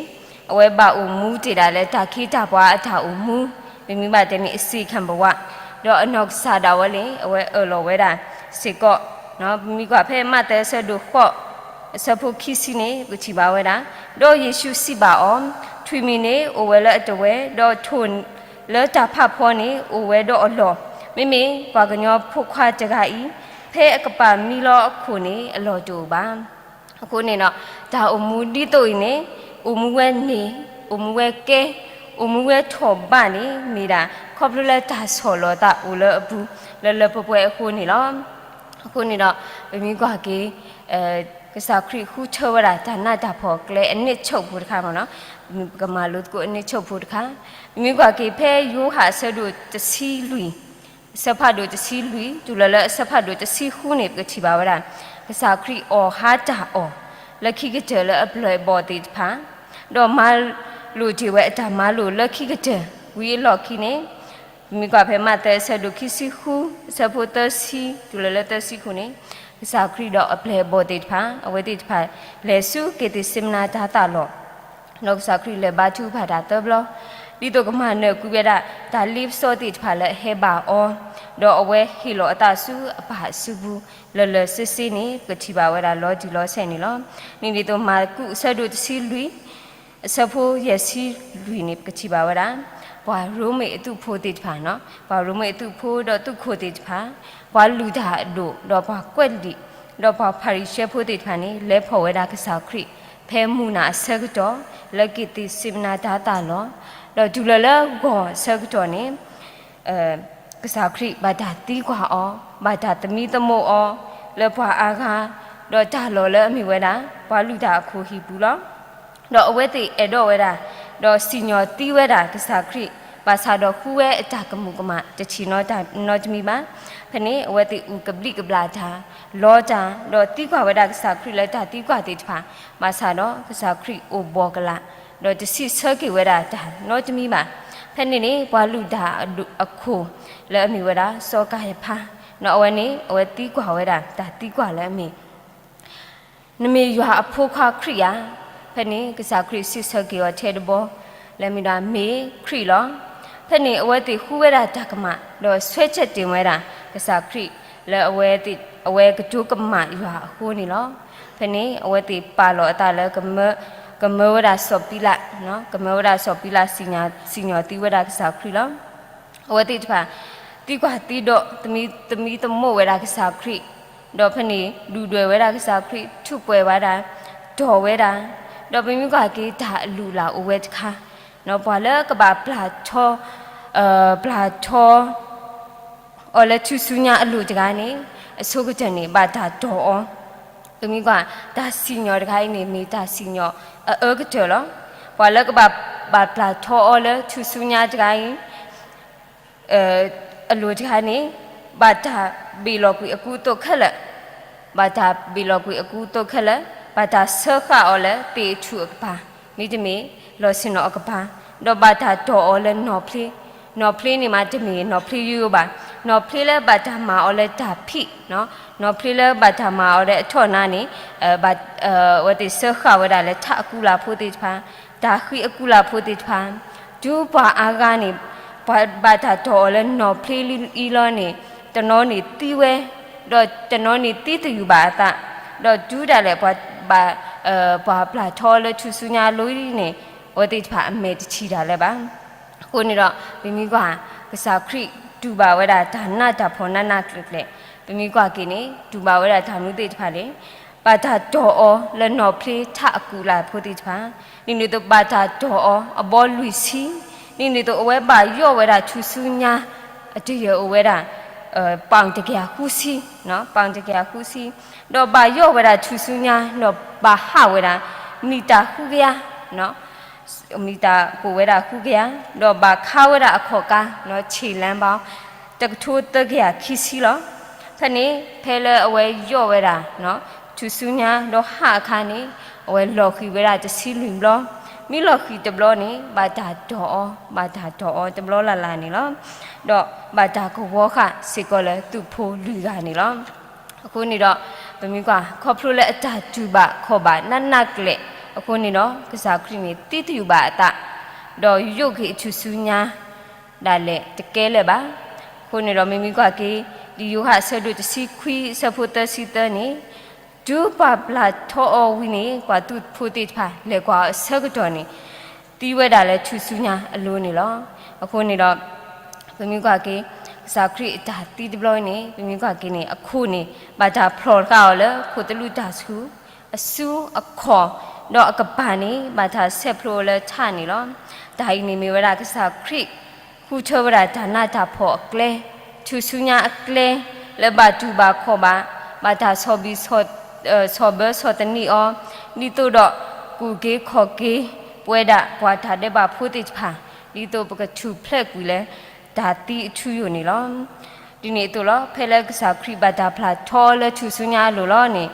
အဝဲဘၣ်အိၣ်မူတ့ၢ်ဒၣ်လၢတၢ်ခ့တၢ်ပှၤအတၢ်အိၣ်မူ, ပမ့ၢ်ဘၣ်တဲန့ၣ် အစ့ၣ်ခၣ်ဘဝ, ဒီးအနီၢ်ကစၢ်ဒၣ်ဝဲန့ၣ် အဝဲအၢၣ်လီၤဝဲဒၣ်စ့ၢ်ကီး, ပမ့ၢ်ကွၢ်ဖဲမးသဲအဆၢဒိၣ်ဃိး အဆၢဖိခံဆံန့ၣ် ပကထံၣ်ဘၣ်ဝဲဒၣ်, ဒီးယ့ၣ်ၡူးစံးဘၣ်အီၤ, ထွံၣ်မံၤန့ၣ်အိၣ်ဝဲလၢအတဝဲ, ဒီးထိၣ်လၢတၢ်ဖးဖီန့ၣ်အိၣ်ဝဲဒီးအလီၢ်, မ့မ့ၢ်ပှၤကညီဖိခွါတဂၤအံၤ, ဖဲအကပာ်မံလီၤအခိၣ်န့ၣ် အလီၢ်တအိၣ်ဘၣ်. အဃိန့ၣ်ဒီး တၢ်အိၣ်မူဒ်သိးအံၤန့ၣ်, အိၣ်မူဝဲန့ၣ်, အိၣ်မူဝဲကဲ, အိၣ်မူဝဲထီၣ်ဘးန့ၣ် မ့ၢ်ဒၣ် ခီဖျိလၢတၢ်ဆီၣ်လီၤသးအိၣ်လၢအပူၤ လၢလၢပှဲၤပှဲၤအဃိန့ၣ်လီၤ. အဃိန့ၣ်ဒီး ပမ့ၢ်ကွၢ်က့ၤ ကစၢ်ခရံာ်ဃုထၢဝဲဒၣ်တၢ်နးတၢ်ဖှီၣ်အကျဲအန့ဆၢၣ်ဖိတခါမ့ၢ်နီၤ, ပကမၤလိသကိးအန့ဆၢၣ်ဖိတခါ, ပမ့ၢ်ကွၢ်က့ၤဖဲယိၤဟၣ်အဆၢဒိၣ်တဆံလွံၢ်, အဆၢဖးဒိၣ်တဆံလွံၢ် တုၤလီၤလၢအဆၢဖးဒိၣ်တဆံဃုန့ၣ် ပကထံၣ်ဘၣ်ဝဲဒၣ် ကစၢ်ခရံာ်အီၣ်ဟါတၢ်အီၣ် လၢခံကတၢၢ်လၢအပျဲၢ်အဘီၣ်သ့ၣ်တဖၣ်, ဒီးမၤလိာ်တ့ၢ်ဝဲအတၢ်မၤလိာ်လၢခံကတၢၢ် ဝံၤအလီၢ်ခံန့ၣ် ပမ့ၢ်ကွၢ်ဖဲမးသဲအဆၢဒိၣ်ခံဆံဃု အဆၢဖိသၢဆံ တုၤလီၤလၢသၢဆံဃုန့ၣ်, ကစၢ်ခရံာ်ဒီးအပျဲၢ်အဘီၣ်သ့ၣ်တဖၣ် အဝဲသ့ၣ်တဖၣ် လဲၤဆူက့ၤသ့းစ့မနၤတၤသၣ်လီၢ်, ဒီးကစၢ်ခရံာ်လဲၤဘါထုကဖၣ်တၢ်သၢဘျီ, ဒ်သိးကမၤနၢၤကွံာ်ဝဲဒၣ် တၢ်လ့ပစီသ့ၣ်တဖၣ်လၢအဟဲဘၣ်အီၤ, ဒီးအဝဲဟ့ၣ်လီၤအသးဆူအပၢ်အစုပူၤ လၢာ်လၢာ်ဆ့ဆ့န့ၣ် ပကထံၣ်ဘၣ်ဝဲဒၣ်လီၤတံၢ်လီၤဆဲးန့ၣ်လီၤ. ဒ်န့ၣ်အသိးမၢ်ကူးအဆၢဒိၣ်တဆံလွံၢ် အဆၢဖိယဲၢ်ဆံလွံၢ်န့ၣ် ပကထံၣ်ဘၣ်ဝဲဒၣ် ပှၤရိမ့ၤအသုးဖိသ့ၣ်တဖၣ်, ပှၤရိမ့ၤအသုးဖိဒီးသုးခိၣ်သ့ၣ်တဖၣ်, ပှၤလုၢ်တၢ်အဒိၣ် ဒီးပှၤကွဲးလံာ် ဒီးပှၤဖၤရံၤၡဲဖိသ့ၣ်တဖၣ်န့ၣ် လဲၤဖီၣ်ဝဲဒၣ်ကစၢ်ခရံာ် ဖဲမုၢ်နၤအဆၢကတီၢ် လၢက့ၤသ့းစ့မနၤတၤသၣ်လီၢ်, ဒီးတုၤလီၤလၢဂီၤအဆၢကတီၢ်န့ၣ် ကစၢ်ခရံာ်ဘၣ်တၢ်သံကွၢ်အီၤ, ဘၣ်တၢ်သမံသမိးအီၤ လၢပှၤအါဂၤ, ဒီးတၢ်လီၢ်လၢအမ့ၢ်ဝဲဒၣ် ပှၤလုၢ်တၢ်အခိၣ်ဟံၣ်ပူၤလီၤ. ဒီးအဝဲသ့ၣ်အဲၣ်ဒိးဝဲဒၣ်, ဒီးစံၣ်ညီၣ်သံဝဲဒၣ်ကစၢ်ခရံာ်, ဘၣ်ဆၣ်ဒီးဃုဝဲအတၢ်ကမူးကမၣ်တထံၣ်နီတမံၤဘၣ်. ဖဲန့ၣ် အဝဲသ့ၣ်အုၣ်ကဘျံးကဘျၣ်တၢ်, လီတၢ်, ဒီးသံကွၢ်ဝဲဒၣ်ကစၢ်ခရံာ်လၢတၢ်သံကွၢ်သ့ၣ်တဖၣ်, ဘၣ်ဆၣ်ဒီးကစၢ်ခရံာ်အိၣ်ဘှီၣ်ကလာ်, ဒီးတစံးဆၢက့ၤဝဲဒၣ်တၢ်နီတမံၤဘၣ်. ဖဲန့ၣ်န့ၣ် ပှၤလုၢ်တၢ်အခိၣ်လၢအမ့ၢ်ဝဲဒၣ်စီၤကၤယဖါ, ဒီးအဝဲန့ၣ် အဝဲသံကွၢ်ဝဲဒၣ်တၢ်သံကွၢ်လၢအမ့ၢ် နမ့ၢ်ယွၤအဖိခွါခရံာ်ဧါ. ဖဲန့ၣ် ကစၢ်ခရံာ်စံးဆၢက့ၤအီၤထဲတဘီ လၢမ့ၢ်ဒၣ်မ့ၢ်ခရံာ်လီၤ. ဖဲန့ၣ် အဝဲသ့ၣ်ဃုဝဲဒၣ်တၢ်ကမၣ် ဒီးဆွဲဆဲးတ့ၢ်ဝဲဒၣ်ကစၢ်ခရံာ် လၢအဝဲကတိၤကမၣ်ယွၤအဃိန့ၣ်လီၤ. ဖဲန့ၣ် အဝဲသ့ၣ်ပာ်လီၤအသးလၢ ကမၢဝဲဒၣ်စီၤပံလး, ကမၢဝဲဒၣ်စီၤပံလး စံၣ်ညီၣ်သံဝဲဒၣ်ကစၢ်ခရံာ်လီၤ. အဝဲသ့ၣ်တဖၣ် သံကွၢ်သံဒိး သမံသမိးဝဲဒၣ်ကစၢ်ခရံာ်, ဒီးဖဲန့ၣ် ဒုၣ်ဒွဲၣ်ဝဲဒၣ်ကစၢ်ခရံာ်, ထူးပှဲၤဝဲဒၣ်, တီၢ်ဝဲဒၣ်, ဒီးပမ့ၢ်ကွၢ်က့ၤတၢ်အလုၢ်အလၢ်အိၣ်ဝဲတခါ, ပှၤလၢကဘၣ်ပျၢ်ထီ, ပျၢ်ထီ အီၤလၢထူၣ်စုညါအလိၤတဂၤန့ၣ် အဆိကတၢၢ်န့ၣ် ဘၣ်တၢ်တီၢ်အီၤ, ပမ့ၢ်ကွၢ် တၢ်စံၣ်ညီၣ်တခါအံၤန့ၣ် မ့ၢ်တၢ်စံၣ်ညီၣ်အအၢကတၢၢ်လီၤ. ပှၤလၢကဘၣ် ဘၣ်ပျၢ်ထီအီၤလၢထူၣ်စုညါတဂၤအံၤ အလိၤတခါန့ၣ် ဘၣ်တၢ်ဘ့ၣ်လီၤကွံာ်အကူအသိးခဲလၢာ်, ဘၣ်တၢ်ဘ့ၣ်လီၤကွံာ်အကူအသိးခဲလၢာ်, ဘၣ်တၢ်စၢဃာ်အီၤလၢသ့ၣ်အထူၣ်အကပၤ, မ့တမ့ၢ်လီၢ်ဆ့ၣ်နီၤအကပၤ, ဒီးဘၣ်တၢ်တီၢ်အီၤလၢနီၣ်ဖျ့, နီၣ်ဖျ့န့ၣ်မးတမ့ၢ်နီၣ်ဖျ့ယိယိဘၣ်, နီၣ်ဖျ့လၢဘၣ်တၢ်မၤအီၤလၢတၢ်ဖံး, နီၣ်ဖျ့လၢဘၣ်တၢ်မၤအီၤလၢအထီၣ်နါန့ၣ် အဝဲသ့ၣ်စၢဃာ်ဝဲဒၣ်လၢထးအကူလၢ်ဖိသ့ၣ်တဖၣ်, တၢ်ဃံအကူလၢ်ဖိသ့ၣ်တဖၣ်, တုၤပှၤအါဂၤန့ၣ် ပှၤဘၣ်တၢ်တီၢ်အီၤလၢနီၣ်ဖျ့လံအံၤလီၤန့ၣ် တနီၤန့ၣ်သံဝဲ, ဒီးတနီၤန့ၣ်သံတယုၢ်ဘၣ်အသး, ဒီးတုၤဒၣ်လဲာ် ပှၤပျၢ်ထီလၢထူၣ်စုညါအလိၤန့ၣ် အဝဲသ့ၣ်တဖၣ်အမဲာ်တထံၣ်တၢ်လၢၤဘၣ်. အဃိန့ၣ်ဒီး ပမ့ၢ်ကွၢ် ကစၢ်ခရံာ်တူၢ်ဘၣ်ဝဲဒၣ်တၢ်နးတၢ်ဖှီၣ်နးနးကျဲၤကျဲၤ, ပမ့ၢ်ကွၢ်က့ၤန့ၣ် တူၢ်ဘၣ်ဝဲဒၣ်တၢ်မနုၤသ့ၣ်တဖၣ်လဲၣ်, ဘၣ်တၢ်တီၢ်အီၤလၢနီၣ်ဖျ့ထးအကူလၢ်ဖိသ့ၣ်တဖၣ်, ဒ်န့ၣ်အသိးဘၣ်တၢ်တီၢ်အီၤအဘီလွံၢ်ဆံ, ဒ်န့ၣ်အသိးအဝဲဘၣ်ယီၣ်ဝဲဒၣ်ထူၣ်စုညါ အတယၢၢ်အိၣ်ဝဲဒၣ် ပီၣ်တကယၤဃုဆံ, ပီၣ်တကယၤဃုဆံ, ဒီးဘၣ်ယီၣ်ဝဲဒၣ်ထူၣ်စုညါ ဒီးဘၣ်ဟးဝဲဒၣ် မံၤတၢ်ဃုကယၤ, မံၤတၢ်ကိၣ်ဝဲဒၣ်ဃုကယၤ, ဒီးဘၣ်ခးဝဲဒၣ်အခီၣ်ကါ ဆံးလၢဘၣ် တကထိသၢကယၤခံဆံလီၤ. ဖဲန့ၣ် ဖဲလၢအဝဲယီၣ်ဝဲဒၣ် ထူၣ်စုညါ ဒီးဟးအခါန့ၣ် အဝဲလီၤဃံၤဝဲဒၣ်တဆံလွံၢ်ဘျီ, မ့ၢ်လီၤဃံၤတဘျီန့ၣ် ဘၣ်တၢ်တီၢ်အီၤ, ဘၣ်တၢ်တီၢ်အီၤတဘျီလၢ်လၢ်န့ၣ်လီၤ. ဒီးဘၣ်တၢ်ကဝီၤဃာ်စ့ၢ်ကီးလၢသုးဖိလွံၢ်ဂၤန့ၣ်လီၤ. အဃိန့ၣ်ဒီး ပမ့ၢ်ကွၢ် ခီဖျိလၢအတၢ်တူၢ်ဘၣ်ခီၣ်ဘၣ်နးနးကျဲၤအဃိန့ၣ်ဒီး ကစၢ်ခရံာ်န့ၣ် သံတယုၢ်ဘၣ်အသး, ဒီးယိၣ်က့ၤအထူၣ်စုညါ ဒၣ်လဲာ်တကဲလၢၤဘၣ်. အဃိန့ၣ်ဒီး မ့မ့ၢ်ကွၢ်က့ၤ လံာ်ယိၤဟၣ်အဆၢဒိၣ်တဆံခွံ အဆၢဖိသၢဆံသၢန့ၣ်, တုၤပှၤပျၢ်ထီအီၤဝံၤန့ၣ် ပှၤသုးဖိသ့ၣ်တဖၣ် လဲၤကွၢ်အီၤအဆၢကတီၢ်န့ၣ် သံဝဲဒၣ်လၢထူၣ်စုညါအလိၤန့ၣ်လီၤ. အဃိန့ၣ်ဒီး ပမ့ၢ်ကွၢ်က့ၤ ကစၢ်ခရံာ်အတၢ်သံတဘျီအံၤန့ၣ် ပမ့ၢ်ကွၢ်က့ၤန့ၣ် အခိၣ်န့ၣ် ဘၣ်တၢ်ဖျီၣ်ဃာ်အီၤလၢခိၣ်သလုးတၢ်ဆှုၣ် အစုအခီၣ်, ဒီးအကပၤန့ၣ် ဘၣ်တၢ်ဆဲးဖျိလၢထးန့ၣ်လီၤ. တၢ်အံၤန့ၣ်မ့ၢ်ဝဲဒၣ်ကစၢ်ခရံာ် ဃုထၢဝဲဒၣ်တၢ်နးတၢ်ဖှီၣ်အကျဲ, ထူၣ်စုညါအကျဲ လၢဘၣ်တူၢ်ဘၣ်ခီၣ်ဘၣ်, ဘၣ်တၢ်ဆီၣ်ဘံၣ်ဆီၣ် ဆီၣ်ဘၢဆီၣ်သနံးအီၤ, ဒ်သိးဒီးကူၣ်က့ၤခီၣ်က့ၤပဝဲဒၣ်ပှၤတၢ်ဒဲးဘးဖိသ့ၣ်တဖၣ်, ဒ်သိးပကထူၣ်ဖျဲးကွံာ်လၢ တၢ်သံအထူအယိာ်န့ၣ်လီၤ. ဒ်န့ၣ်အသိးလီၤ, ဖဲလၢကစၢ်ခရံာ်ဘၣ်တၢ်ဖျါထီလၢထူၣ်စုညါအလိၤလီၤန့ၣ်,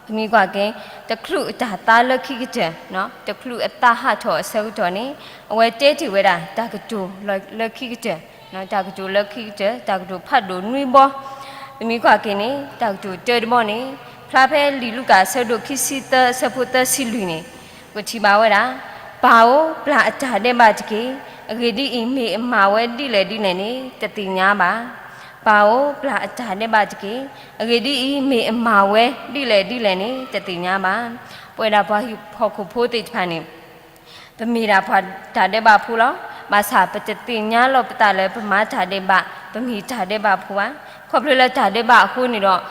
ပမ့ၢ်ကွၢ်က့ၤ တချုးအတၢ်သါလၢခံကတၢၢ်, တချုးအသါဟးထီၣ်အဆၢကတီၢ်န့ၣ်, အဝဲတဲတ့ၢ်ဝဲဒၣ် တၢ်ကတိၤလၢခံကတၢၢ်, တၢ်ကတိၤလၢခံကတၢၢ်, တၢ်ကတိၤဖးဒိၣ်နွံဘီ. ပမ့ၢ်ကွၢ်က့ၤန့ၣ် တၢ်ကတိၤတၢတဘီန့ၣ်, ဖျါဖဲလံာ်လူၤကၣ်အဆၢဒိၣ်ခံဆံသၢအဆၢဖိသၢဆံလွံၢ်န့ၣ်, ပထံၣ်ဘၣ်ဝဲဒၣ်, ပၢ်ဧၢ, ပျၢ်အတၢ်ဒဲးဘးတက့ၢ်. အဂ့ၢ်ဒ်အံၤ, မ့ၢ်အမၤဝဲဒ်လဲၣ်ဒ်လဲၣ်န့ၣ် တသ့ၣ်ညါဘၣ်. ပၢ်ဧၢ, ပျၢ်အတၢ်ဒဲးဘးတက့ၢ်. အဂ့ၢ်ဒ်အံၤ, မ့ၢ်အမၤဝဲဒ်လဲၣ်ဒ်လဲၣ်န့ၣ် တသ့ၣ်ညါဘၣ်. ပဝဲဒၣ်ပှၤဟံၣ်ဖိဃီဖိသ့ၣ်တဖၣ်န့ၣ်, ပမ့ၢ်ဒၣ်ပှၤတၢ်ဒဲးဘးဖိလီၤ. ဘၣ်ဆၣ်ပတသ့ၣ်ညါလီၤပသးလၢပမၤတၢ်ဒဲးဘး, ပမ့ၢ်တၢ်ဒဲးဘးဖိဘၣ်. ခီဖျိလၢတၢ်ဒဲးဘးအဃိန့ၣ်ဒီး,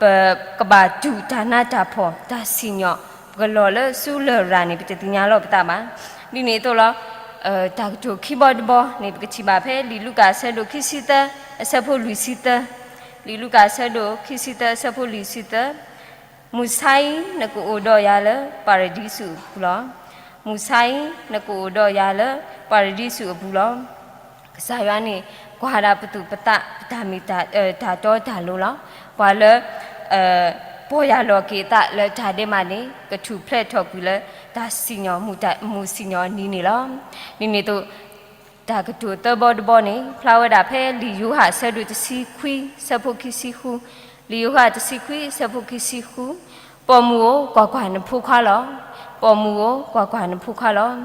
ပကဘၣ်တူၢ်တၢ်နးတၢ်ဖှီၣ်တၢ်စံၣ်ညီၣ်, ပကလီၤလၢဆူလရာ်န့ၣ် ပတသ့ၣ်ညါလီၤပသးဘၣ်. ဒ်န့ၣ်အသိးလီၤ, တၢ်ကတိၤခံဘီတဘီန့ၣ် ပကထံၣ်ဘၣ်ဖဲလံာ်လူၤကၣ်အဆၢဒိၣ်ခံဆံသၢအဆၢဖိလွံၢ်ဆံသၢ, လံာ်လူၤကၣ်အဆၢဒိၣ်ခံဆံသၢအဆၢဖိလွံၢ်ဆံသၢ, မုၢ်ဆါအံၤ နကအိၣ်ဒီးယၤလၢပၤရဒံစူးအပူၤလီၤ. မုၢ်ဆါအံၤ နကအိၣ်ဒီးယၤလၢပၤရဒံစူးအပူၤလီၤ. ကစၢ်ယွၤန့ၣ် ကွၢ်ဒၣ်ပသူၣ်ပသး ပတၢ်မ့ၢ်တၢ်တီတၢ်လိၤလီၤ. ပှၤလၢ ပီၢ်ယၢ်လီၤက့ၤအသးလၢတၢ်ဒဲးဘးန့ၣ် ကထူၣ်ဖျဲးထီၣ်ကွံာ်လၢတၢ်စံၣ်ညီၣ်မူစံၣ်ညီၣ်အနံၤန့ၣ်လီၤ. ဒ်န့ၣ်အသိး တၢ်ကတိၤသၢဘီတဘီန့ၣ် ဖျါဝဲဒၣ်ဖဲလံာ်ယိၤဟၣ်အဆၢဒိၣ်တဆံခွံအဆၢဖိခံဆံဃု, လံာ်ယိၤဟၣ်တဆံခွံအဆၢဖိခံဆံဃု, ပိာ်မုၣ်ဧၢ, ကွၢ်ကွၢ်နဖိခွါလီၤ. ပိာ်မုၣ်ဧၢ, ကွၢ်ကွၢ်နဖိခွါလီၤ.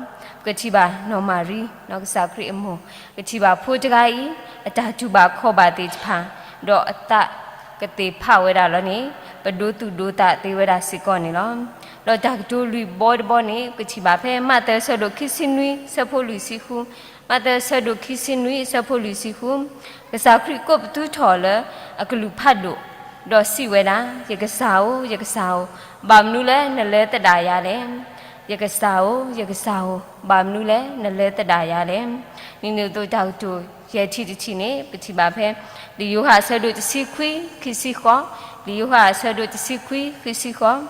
ပကထံၣ်ဘၣ်နီၢ်မၤရံ နီၢ်ကစၢ်ခရံာ်အမိၢ်, ပကထံၣ်ဘၣ်ဖိတဂၤအံၤ အတၢ်တူၢ်ဘၣ်ခီၣ်ဘၣ်သ့ၣ်တဖၣ်, ဒီးအသးကသ့ၣ်ဖးဝဲဒၣ်လီၤန့ၣ် ပဒိသူၣ်ဒိသးသ့ဝဲဒၣ်စ့ၢ်ကီးန့ၣ်လီၤ. ဒီးတၢ်ကတိၤလွံၢ်ဘီတဘီန့ၣ် ပကထံၣ်ဘၣ်ဖဲမးသဲအဆၢဒိၣ်ခံဆံနွံအဆၢဖိလွံၢ်ဆံဃု, မးသဲအဆၢဒိၣ်ခံဆံနွံအဆၢဖိလွံၢ်ဆံဃု, ကစၢ်ခရံာ်ကိးပသူထီၣ်လၢအကလုၢ်ဖးဒိၣ်, ဒီးစံးဝဲဒၣ်, ယကစၢ်ဧၢ, ယကစၢ်ဧၢ, ဘၣ်မနုၤလၢနလဲၤသဒၣ်ယၤလဲၣ်. ယကစၢ်ဧၢ, ယကစၢ်ဧၢ, ဘၣ်မနုၤလဲၣ်နလဲၤသဒၣ်ယၤလဲၣ်. ဒ်န့ၣ်အသိးတၢ်ကတိၤယဲၢ်ထံၣ်တထံၣ်န့ၣ် ပထံၣ်ဘၣ်ဖဲ လံာ်ယိၤဟၣ်အဆၢဒိၣ်တဆံခွံ ခံဆံဃိး, လံာ်ယိၤဟၣ်အဆၢဒိၣ်တဆံခွံ ခံဆံဃိး,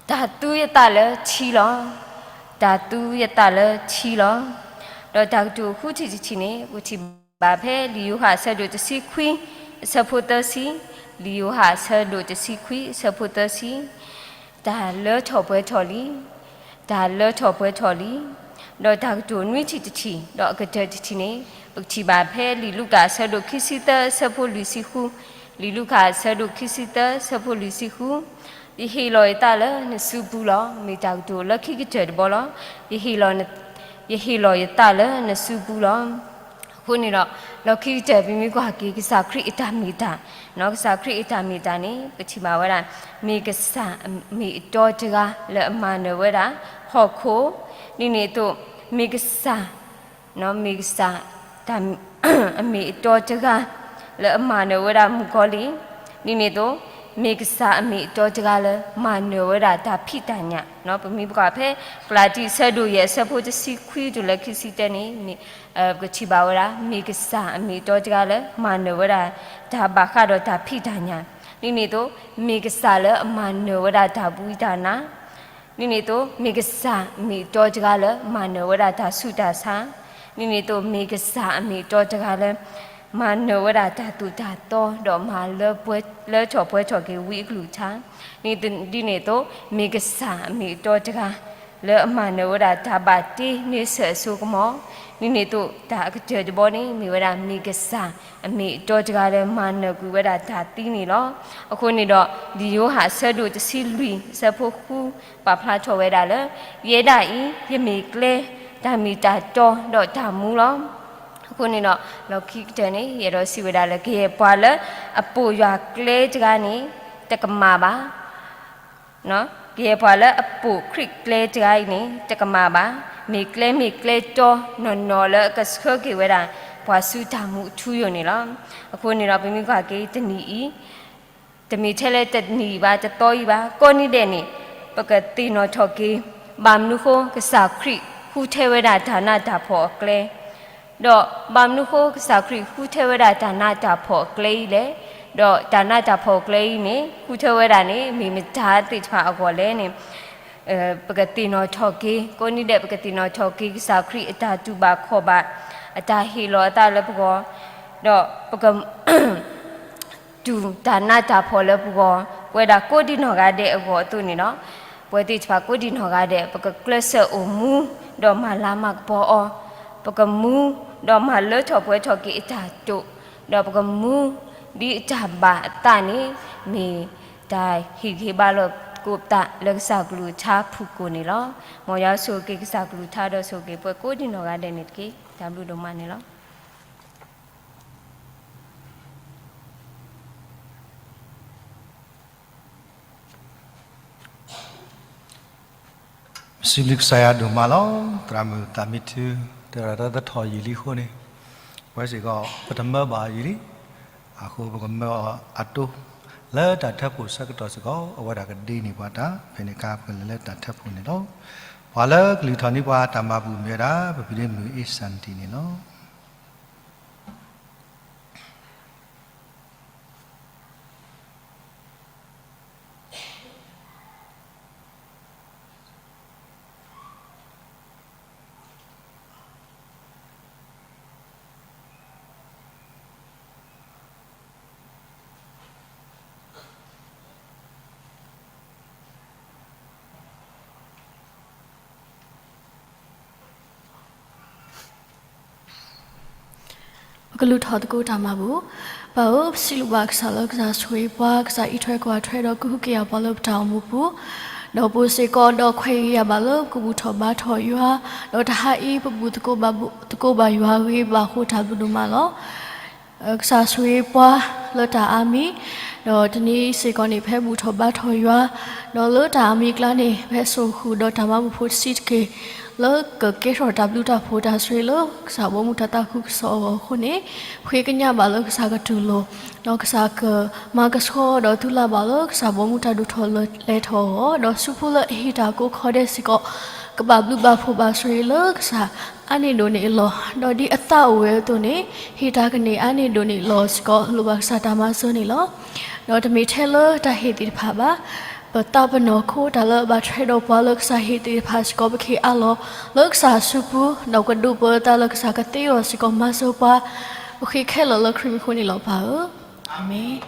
တၢ်သူယသးလၢထံလီၤ. တၢ်သူယသးလၢထံလီၤ. ဒီးတၢ်ကတိၤဃုထံၣ်တထံၣ်န့ၣ် ပထံၣ်ဘၣ်ဖဲလံာ်ယိၤဟၣ်အဆၢဒိၣ်တဆံခွံ အဆၢဖိသၢဆံ, လံာ်ယိၤဟၣ်အဆၢဒိၣ်တဆံခွံ အဆၢဖိသၢဆံ, တၢ်လၢထီၣ်ပှဲၤထီၣ်လံ, တၢ်လၢထီၣ်ပှဲၤထီၣ်လံ. ဒီးတၢ်ကတိၤနွံထံၣ်တထံၣ် ဒီးအကတၢၢ်တထံၣ်န့ၣ် ပကထံၣ်ဘၣ်ဖဲလံာ်လူၤကၣ်အဆၢဒိၣ်ခံဆံသၢ အဆၢဖိလွံၢ်ဆံဃု, လံာ်လူၤကၣ်အဆၢဒိၣ်ခံဆံသၢ အဆၢဖိလွံၢ်ဆံဃု, ယဟ့ၣ်လီၤယသးလၢနစုပူၤလီၤ. မ့ၢ်တၢ်ကတိၤလၢခံကတၢၢ်တဘီလီၤ. ယဟ့ၣ်လီၤ ယဟ့ၣ်လီၤယသးလၢနစုပူၤလီၤ. အဃိန့ၣ်ဒီး လီၢ်ခံကတၢၢ် ပမ့ၢ်ကွၢ်က့ၤကစၢ်ခရံာ်အတၢ်မ့ၢ်တၢ်, ကစၢ်ခရံာ်အတၢ်မ့ၢ်တၢ်န့ၣ် ပထံၣ်ဘၣ်ဝဲဒၣ် မ့ၢ်ကစၢ်အမ့ၢ်အတီတဂၤလၢအမၤနၢၤဝဲဒၣ်ဟီၣ်ခိၣ်, ဒ်န့ၣ်အသိး မ့ၢ်ကစၢ် မ့ၢ်ကစၢ် အမ့ၢ်အတီတဂၤ လၢအမၤနၢၤဝဲဒၣ်မုၣ်ကီၤလံၢ်, ဒ်န့ၣ်အသိး မ့ၢ်ကစၢ်အမ့ၢ်အတီတဂၤလၢ မၤနၢၤဝဲဒၣ်တၢ်ဖံးတၢ်ညၣ်, ပမ့ၢ်ပကွၢ်ဖဲ ကလၤတံ အဆၢဒိၣ်ယဲၢ် အဆၢဖိတဆံခွံတုၤလၢခံဆံတၢန့ၣ် ပကထံၣ်ဘၣ်ဝဲဒၣ် မ့ၢ်ကစၢ်အမ့ၢ်အတီတဂၤလၢ မၤနၢၤဝဲဒၣ်တၢ်ဘၣ်ဃးဒီးတၢ်ဖံးတၢ်ညၣ်, ဒ်န့ၣ်အသိး မ့ၢ်ကစၢ်လၢအမၤနၢၤဝဲဒၣ်တၢ်ဘူၣ်တၢ်နၢ် ဒ်န့ၣ်အသိး မ့ၢ်ကစၢ်အမ့ၢ်အတီတဂၤလၢ မၤနၢၤဝဲဒၣ်တၢ်ဆူးတၢ်ဆါ, ဒ်န့ၣ်အသိး မ့ၢ်ကစၢ်အမ့ၢ်အတီတဂၤလၢ မၤနၢၤဝဲဒၣ်တၢ်သိၣ်တၢ်သီ ဒီးမၤလၢပှဲၤ လၢထီၣ်ပှဲၤထီၣ်က့ၤဝံအကလုၢ်ကထါ, ဒ်န့ၣ်အသိး မ့ၢ်ကစၢ်အမ့ၢ်အတီတဂၤ လၢအမၤနၢၤဝဲဒၣ်တၢ်ဘၣ်တ့န့ဆၢၣ်အစိကမီၤ, ဒ်န့ၣ်အသိး တၢ်အကတၢၢ်တဘီန့ၣ် မ့ၢ်ဝဲဒၣ် မ့ၢ်ကစၢ်အမ့ၢ်အတီတဂၤလၢ မၤနၢၤကွံာ်ဝဲဒၣ်တၢ်သံန့ၣ်လီၤ. အဃိန့ၣ်ဒီး လံာ်ယိၤဟၣ်အဆၢဒိၣ်တဆံလွံၢ် အဆၢဖိဃု ပာ်ဖျါထီၣ်ဝဲဒၣ်လၢ ယဲဒၣ်အံၤ ယမ့ၢ်ကျဲ, တၢ်မ့ၢ်တၢ်တီ ဒီးတၢ်မူလီၤ. အဃိန့ၣ်ဒီး လီၢ်ခံကတၢၢ်န့ၣ် ယအဲၣ်ဒိးစံးဝဲဒၣ်လၢ ကယဲၢ်ပှၤလၢအပိာ်ယွၤကျဲတဂၤန့ၣ် တကမၣ်ဘၣ်. ကယဲၢ်ပှၤလၢအပိာ်ခရံာ်ကျဲတဂၤအံၤန့ၣ် တကမၣ်ဘၣ်. မ့ၢ်ကျဲမ့ၢ်ကျဲတီနီၢ်နီၢ်လၢအကဆှၢက့ၤဝဲဒၣ် ပှၤဆူတၢ်မူအထူအယိာ်န့ၣ်လီၤ. အဃိန့ၣ်ဒီး ပမ့ၢ်ကွၢ်က့ၤတနံၤအံၤ တမ့ၢ်ထဲလၢတနံၤဘၣ် တသီအံၤဘၣ် ကိးနံၤဒဲးန့ၣ် ပကသ့ၣ်နီၣ်ထီၣ်က့ၤ ဘၣ်မနုၤဃိကစၢ်ခရံာ်ဃုထၢဝဲဒၣ်တၢ်နးတၢ်ဖှီၣ်အကျဲ, ဒီးဘၣ်မနုၤဃိကစၢ်ခရံာ်ဃုထၢဝဲဒၣ်တၢ်နးတၢ်ဖှီၣ်အကျဲအံၤလဲၣ်. ဒီးတၢ်နးတၢ်ဖှီၣ်ကျဲအံၤန့ၣ် ဃုထၢဝဲဒၣ်န့ၣ် မ့ၢ်မတၤသ့ၣ်တဖၣ်အဂီၢ်လဲၣ်န့ၣ် ပကသ့ၣ်နီၣ်ထီၣ်က့ၤ ကိးနံၤဒဲး ပကသ့ၣ်နီၣ်ထီၣ်က့ၤကစၢ်ခရံာ်အတၢ်တူၢ်ဘၣ်ခီၣ်ဘၣ် အတၢ်ဟ့ၣ်လီၤအသးလၢပဂီၢ် ဒီးပက တူၢ်တၢ်နးတၢ်ဖှီၣ်လၢပဂီၢ် ပဝဲဒၣ်ကိးဒံနီၢ်ဂၤဒဲးအဂီၢ်အသိးန့ၣ်လီၤ. ပဝဲသ့ၣ်တဖၣ်ကိးဒံနီၢ်ဂၤဒဲး ပကကျဲးစၢးအိၣ်မူ ဒီးမၤလၤမၤကပီၤအီၤ, ပကမူ ဒီးမၤလၢထီၣ်ပှဲၤထီၣ်က့ၤအတၢ်တိာ်, ဒီးပကမူ ဒ်အတၢ်ဘၣ်အသးန့ၣ် မ့ၢ်တၢ်ဟ့ၣ်ဂံၢ်ဟ့ၣ်ဘါလိာ်သကိးပသးလၢကစၢ်ကလုၢ်ကထါဖုၣ်ကိာ်န့ၣ်လီၤ. မ်ယွၤဆိၣ်ဂ့ၤက့ၤကစၢ်ကလုၢ်ကထါ ဒီးဆိၣ်ဂ့ၤက့ၤပှၤကိးဒံနီၢ်ဂၤဒဲးန့ၣ်တက့ၢ်. တၢ်ဘျုးဒိၣ်မးန့ၣ်လီၤ. စံးဘျုးကစၢ်ယွၤဒိၣ်မးလီၤ. သရၣ်မုၣ်သးမံထု တဲဝဲဒၣ်တၢ်သထီၣ်ယံာ်လံအဃိန့ၣ် ပဝဲစ့ၢ်ကီး ပတမၢဘၣ်ယံာ်လံ. အဃိပကမၢအီၤအတိ လၢတၢ်ထၢဖှိၣ်ဆၢကတီၢ်စ့ၢ်ကီး အဝဲဒၣ်ကဒ့န့ၢ်ပှၤတၢ် ဖဲန့ၣ်အခါ ပကလဲၤလၢတၢ်ထၢဖှိၣ်န့ၣ်လီၤ. ပှၤလၢကလုၢ်ထီၣ်န့ၢ်ပှၤတၢ်မၤဘူၣ်မ့ၢ်ဝဲဒၣ် ပဖံးဒ့မုၣ်အ့ၣ်စၣ်နတံၢ်န့ၣ်လီၤ. ပကလူၤထီၣ်သကိးတၢ်မၤဘူၣ်. ပၢ်ဧၢ, ပစံးလိာ်ဘၣ်ကစၢ်လၢကစၢ်ဆိၣ်ဂ့ၤပှၤ, ကစၢ်အံးထွဲကွၢ်ထွဲဒီးကဟုကယာ်ပှၤလၢပတၢ်အိၣ်မူပူၤ, ဒီးပအိၣ်စ့ၢ်ကီးဒီးခွဲးဂ့ၤယာ်ဘၣ်လၢပကဘူၣ်ထီၣ်ဘါထီၣ်ယွၤ, ဒီးတဟါအံၤပဘူၣ်သကိးဘၣ်ယွၤဂ့ၤဘၣ်အဃိ တၢ်ဘျုးဒိၣ်မးလီၤ. ကစၢ်ဆိၣ်ဂ့ၤပှၤလၢတၢ်အါမံၤ, ဒီးတနံၤအံၤစ့ၢ်ကီးန့ၣ် ဖဲဘူၣ်ထီၣ်ဘါထီၣ်ယွၤ, ဒီးလၢတၢ်အါမံၤအကျါန့ၣ် ဖဲစိာ်ဃုာ်ဒီးတၢ်မၤဘူၣ်ဖိတဆံးတက့ၢ်, လၢကကဲထီၣ်တၢ်ဘျုးတၢ်ဖှိၣ်တၢ်ဆိၣ်ဂ့ၤလၢကစၢ်ဘီမုၢ်တၢ်သးခုကစီၣ်အဂီၢ်အဃိန့ၣ်, ပဃ့ကညးဘၣ်လၢကစၢ်ကတူၢ်လိာ်, ဒီးကစၢ်ကမၤကဆှီဒီးသုလၢ်ဘၣ်လၢကစၢ်ဘီမုၢ်တၢ်ဒိၣ်ထီၣ်လဲၤထီၣ်အဂီၢ်, ဒီးဆူဖိလၢအဟ့ၣ်တၢ်ကိးခီဒဲးစ့ၢ်ကီး ကဘၣ်ဘျုးဘၣ်ဖှိၣ်ဘၣ်ဆိၣ်ဂ့ၤလၢကစၢ် အါန့ၢ်ဒိၣ်န့ၢ်အလီၢ်, ဒီးဒ်အသးအိၣ်ဝဲအသိးန့ၣ် ဟ့ၣ်တၢ်ကန့ၢ်အါန့ၢ်ဒိၣ်န့ၢ်အလီၢ်စ့ၢ်ကီး လိၣ်ဘၣ်ကစၢ်တၢ်မၤစၢၤန့ၣ်လီၤ. ဒီးတမ့ၢ်ထဲလၢတၢ်ဟ့ၣ်သ့ၣ်တဖၣ်ဘၣ်, ပသးပ့ၤနီၣ်ခိတၢ်လၢအဘၣ်ထွဲဒီးပှၤလၢကစၢ်ဟ့ၣ်သ့ၣ်တဖၣ်စ့ၢ်ကီး ပကဟ့ၣ်အါလီၤလၢကစၢ်အစုပူၤ, ဒီးကဒိးပၢၤအသးလၢကစၢ်ကသ့အီၤစ့ၢ်ကီး မၤစၢၤပှၤ, ပဃ့ခဲလၢာ်လၢခရံာ်မံၤအဃိန့ၣ်လီၤ ပၢ်ဧၢ. အၤမ့ၣ်.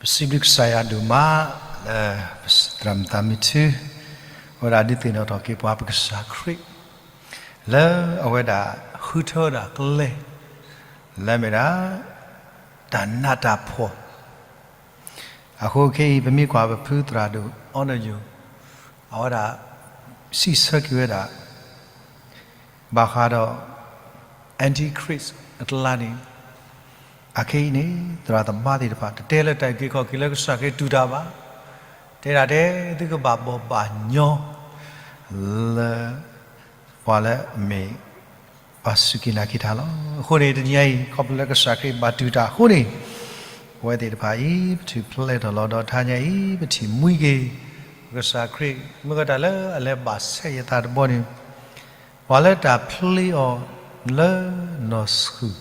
ပစံးဘျုးကစၢ်ယွၤဒိၣ်မး လၢသရၣ်မုၣ်သးမုၢ်ထူ အဝဲဒၣ်ဒုးသ့ၣ်နီၣ်ထီၣ်က့ၤပှၤပကစၢ်ခရံာ် လၢအဝဲဒၣ်ဃုထၢဝဲဒၣ်ကျဲ လၢအမ့ၢ်ဒၣ် တၢ်နးတၢ်ဖှီၣ် အဃိခဲအံၤ ပမ့ၢ်ကွၢ်ပဖုသရၣ်ဒိၣ်အီနယူၢ် အဝဲဒၣ် စံးဆၢက့ၤဝဲဒၣ် ဘၣ်ဃးဒီး Antichrist အကျါန့ၣ် အခဲအံၤန့ၣ် သရၣ်သမါသ့ၣ်တဖၣ် တတဲလၢတၢ်အုၣ်က့ၤခီၣ်က့ၤလၢကစၢ်ခရံာ်တူၢ်တၢ်ဘၣ်, တဲဒၣ်တဲ သုကဘၣ်ဘီၣ်ဘၣ်ညီ လၢ ပှၤလၢအမ့ၢ် ပှၤစူၢ်က့ၤနာ်က့ၤတၢ်လီၤ. အဃိန့ၣ် တနံၤအံၤ ခီဖျိလၢကစၢ်ခရံာ်ဘၣ်တူၢ်တၢ်အဃိန့ၣ် ပဝဲသ့ၣ်တဖၣ်အံၤ ပထူၣ်ဖျဲးထီၣ်လီၤဒီးတဟါညါအံၤ ပထံၣ်မှံက့ၤ ပကစၢ်ခရံာ် မ့ၢ်ကတၢၢ်လၢအလဲၤဘၣ်ဆဲးယသးတဘီန့ၣ် ပှၤလၢတၢ်ဖျ့အီၤလၢနီၢ်ဆှုၣ်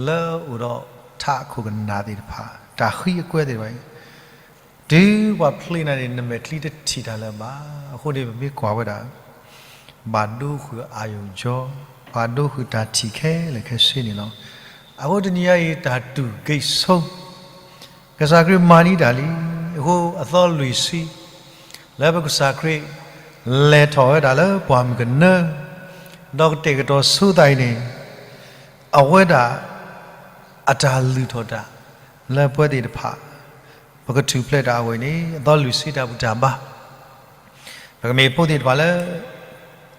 လၢအအိၣ်ဒီးထးအခိၣ်ကနၣ်သ့ၣ်တဖၣ် တၢ်ဃံအကွဲသ့ၣ်တဖၣ်အံၤ တုၤပှၤဖျ့နၤန့ၣ် နမဲာ်ချံတထံၣ်တၢ်လၢၤဘၣ်. အဃိန့ၣ် ပမ့ၢ်ကွၢ်ဝဲဒၣ် ဘၣ်ဒိဃုာ်အါယိာ်ယီ, ဘၣ်ဒိဃုာ်တၢ်ထံၣ်ခဲလၢာ်ခဲဆ့န့ၣ်လီၤ. အဃိတနံၤညါအံၤ တၢ်တူၢ်က့ၤဆိ ကစၢ်ခရံာ်မၤန့ၢ်တၢ်လံ. အဃိအသီလွံၢ်ဆံ လၢပကစၢ်ခရံာ် လဲၤထီၣ်ဝဲဒၣ်လၢပှၢ်မုၢ်ကနၢ ဒီးကတဲာ်ကတီၤဆိသးအံၤန့ၣ် အဝဲဒၣ် အတၢ်လုၢ်ထီၣ်တၢ် လၢပဝဲသ့ၣ်တဖၣ် ပကထူၣ်ဖျဲးတၢ်အဂီၢ်န့ၣ် အသီလွံၢ်ဆံတၢ်ဘူၣ်တၢ်ဘါ ပကမ့ၢ်ဖိသ့ၣ်တဖၣ်လၢ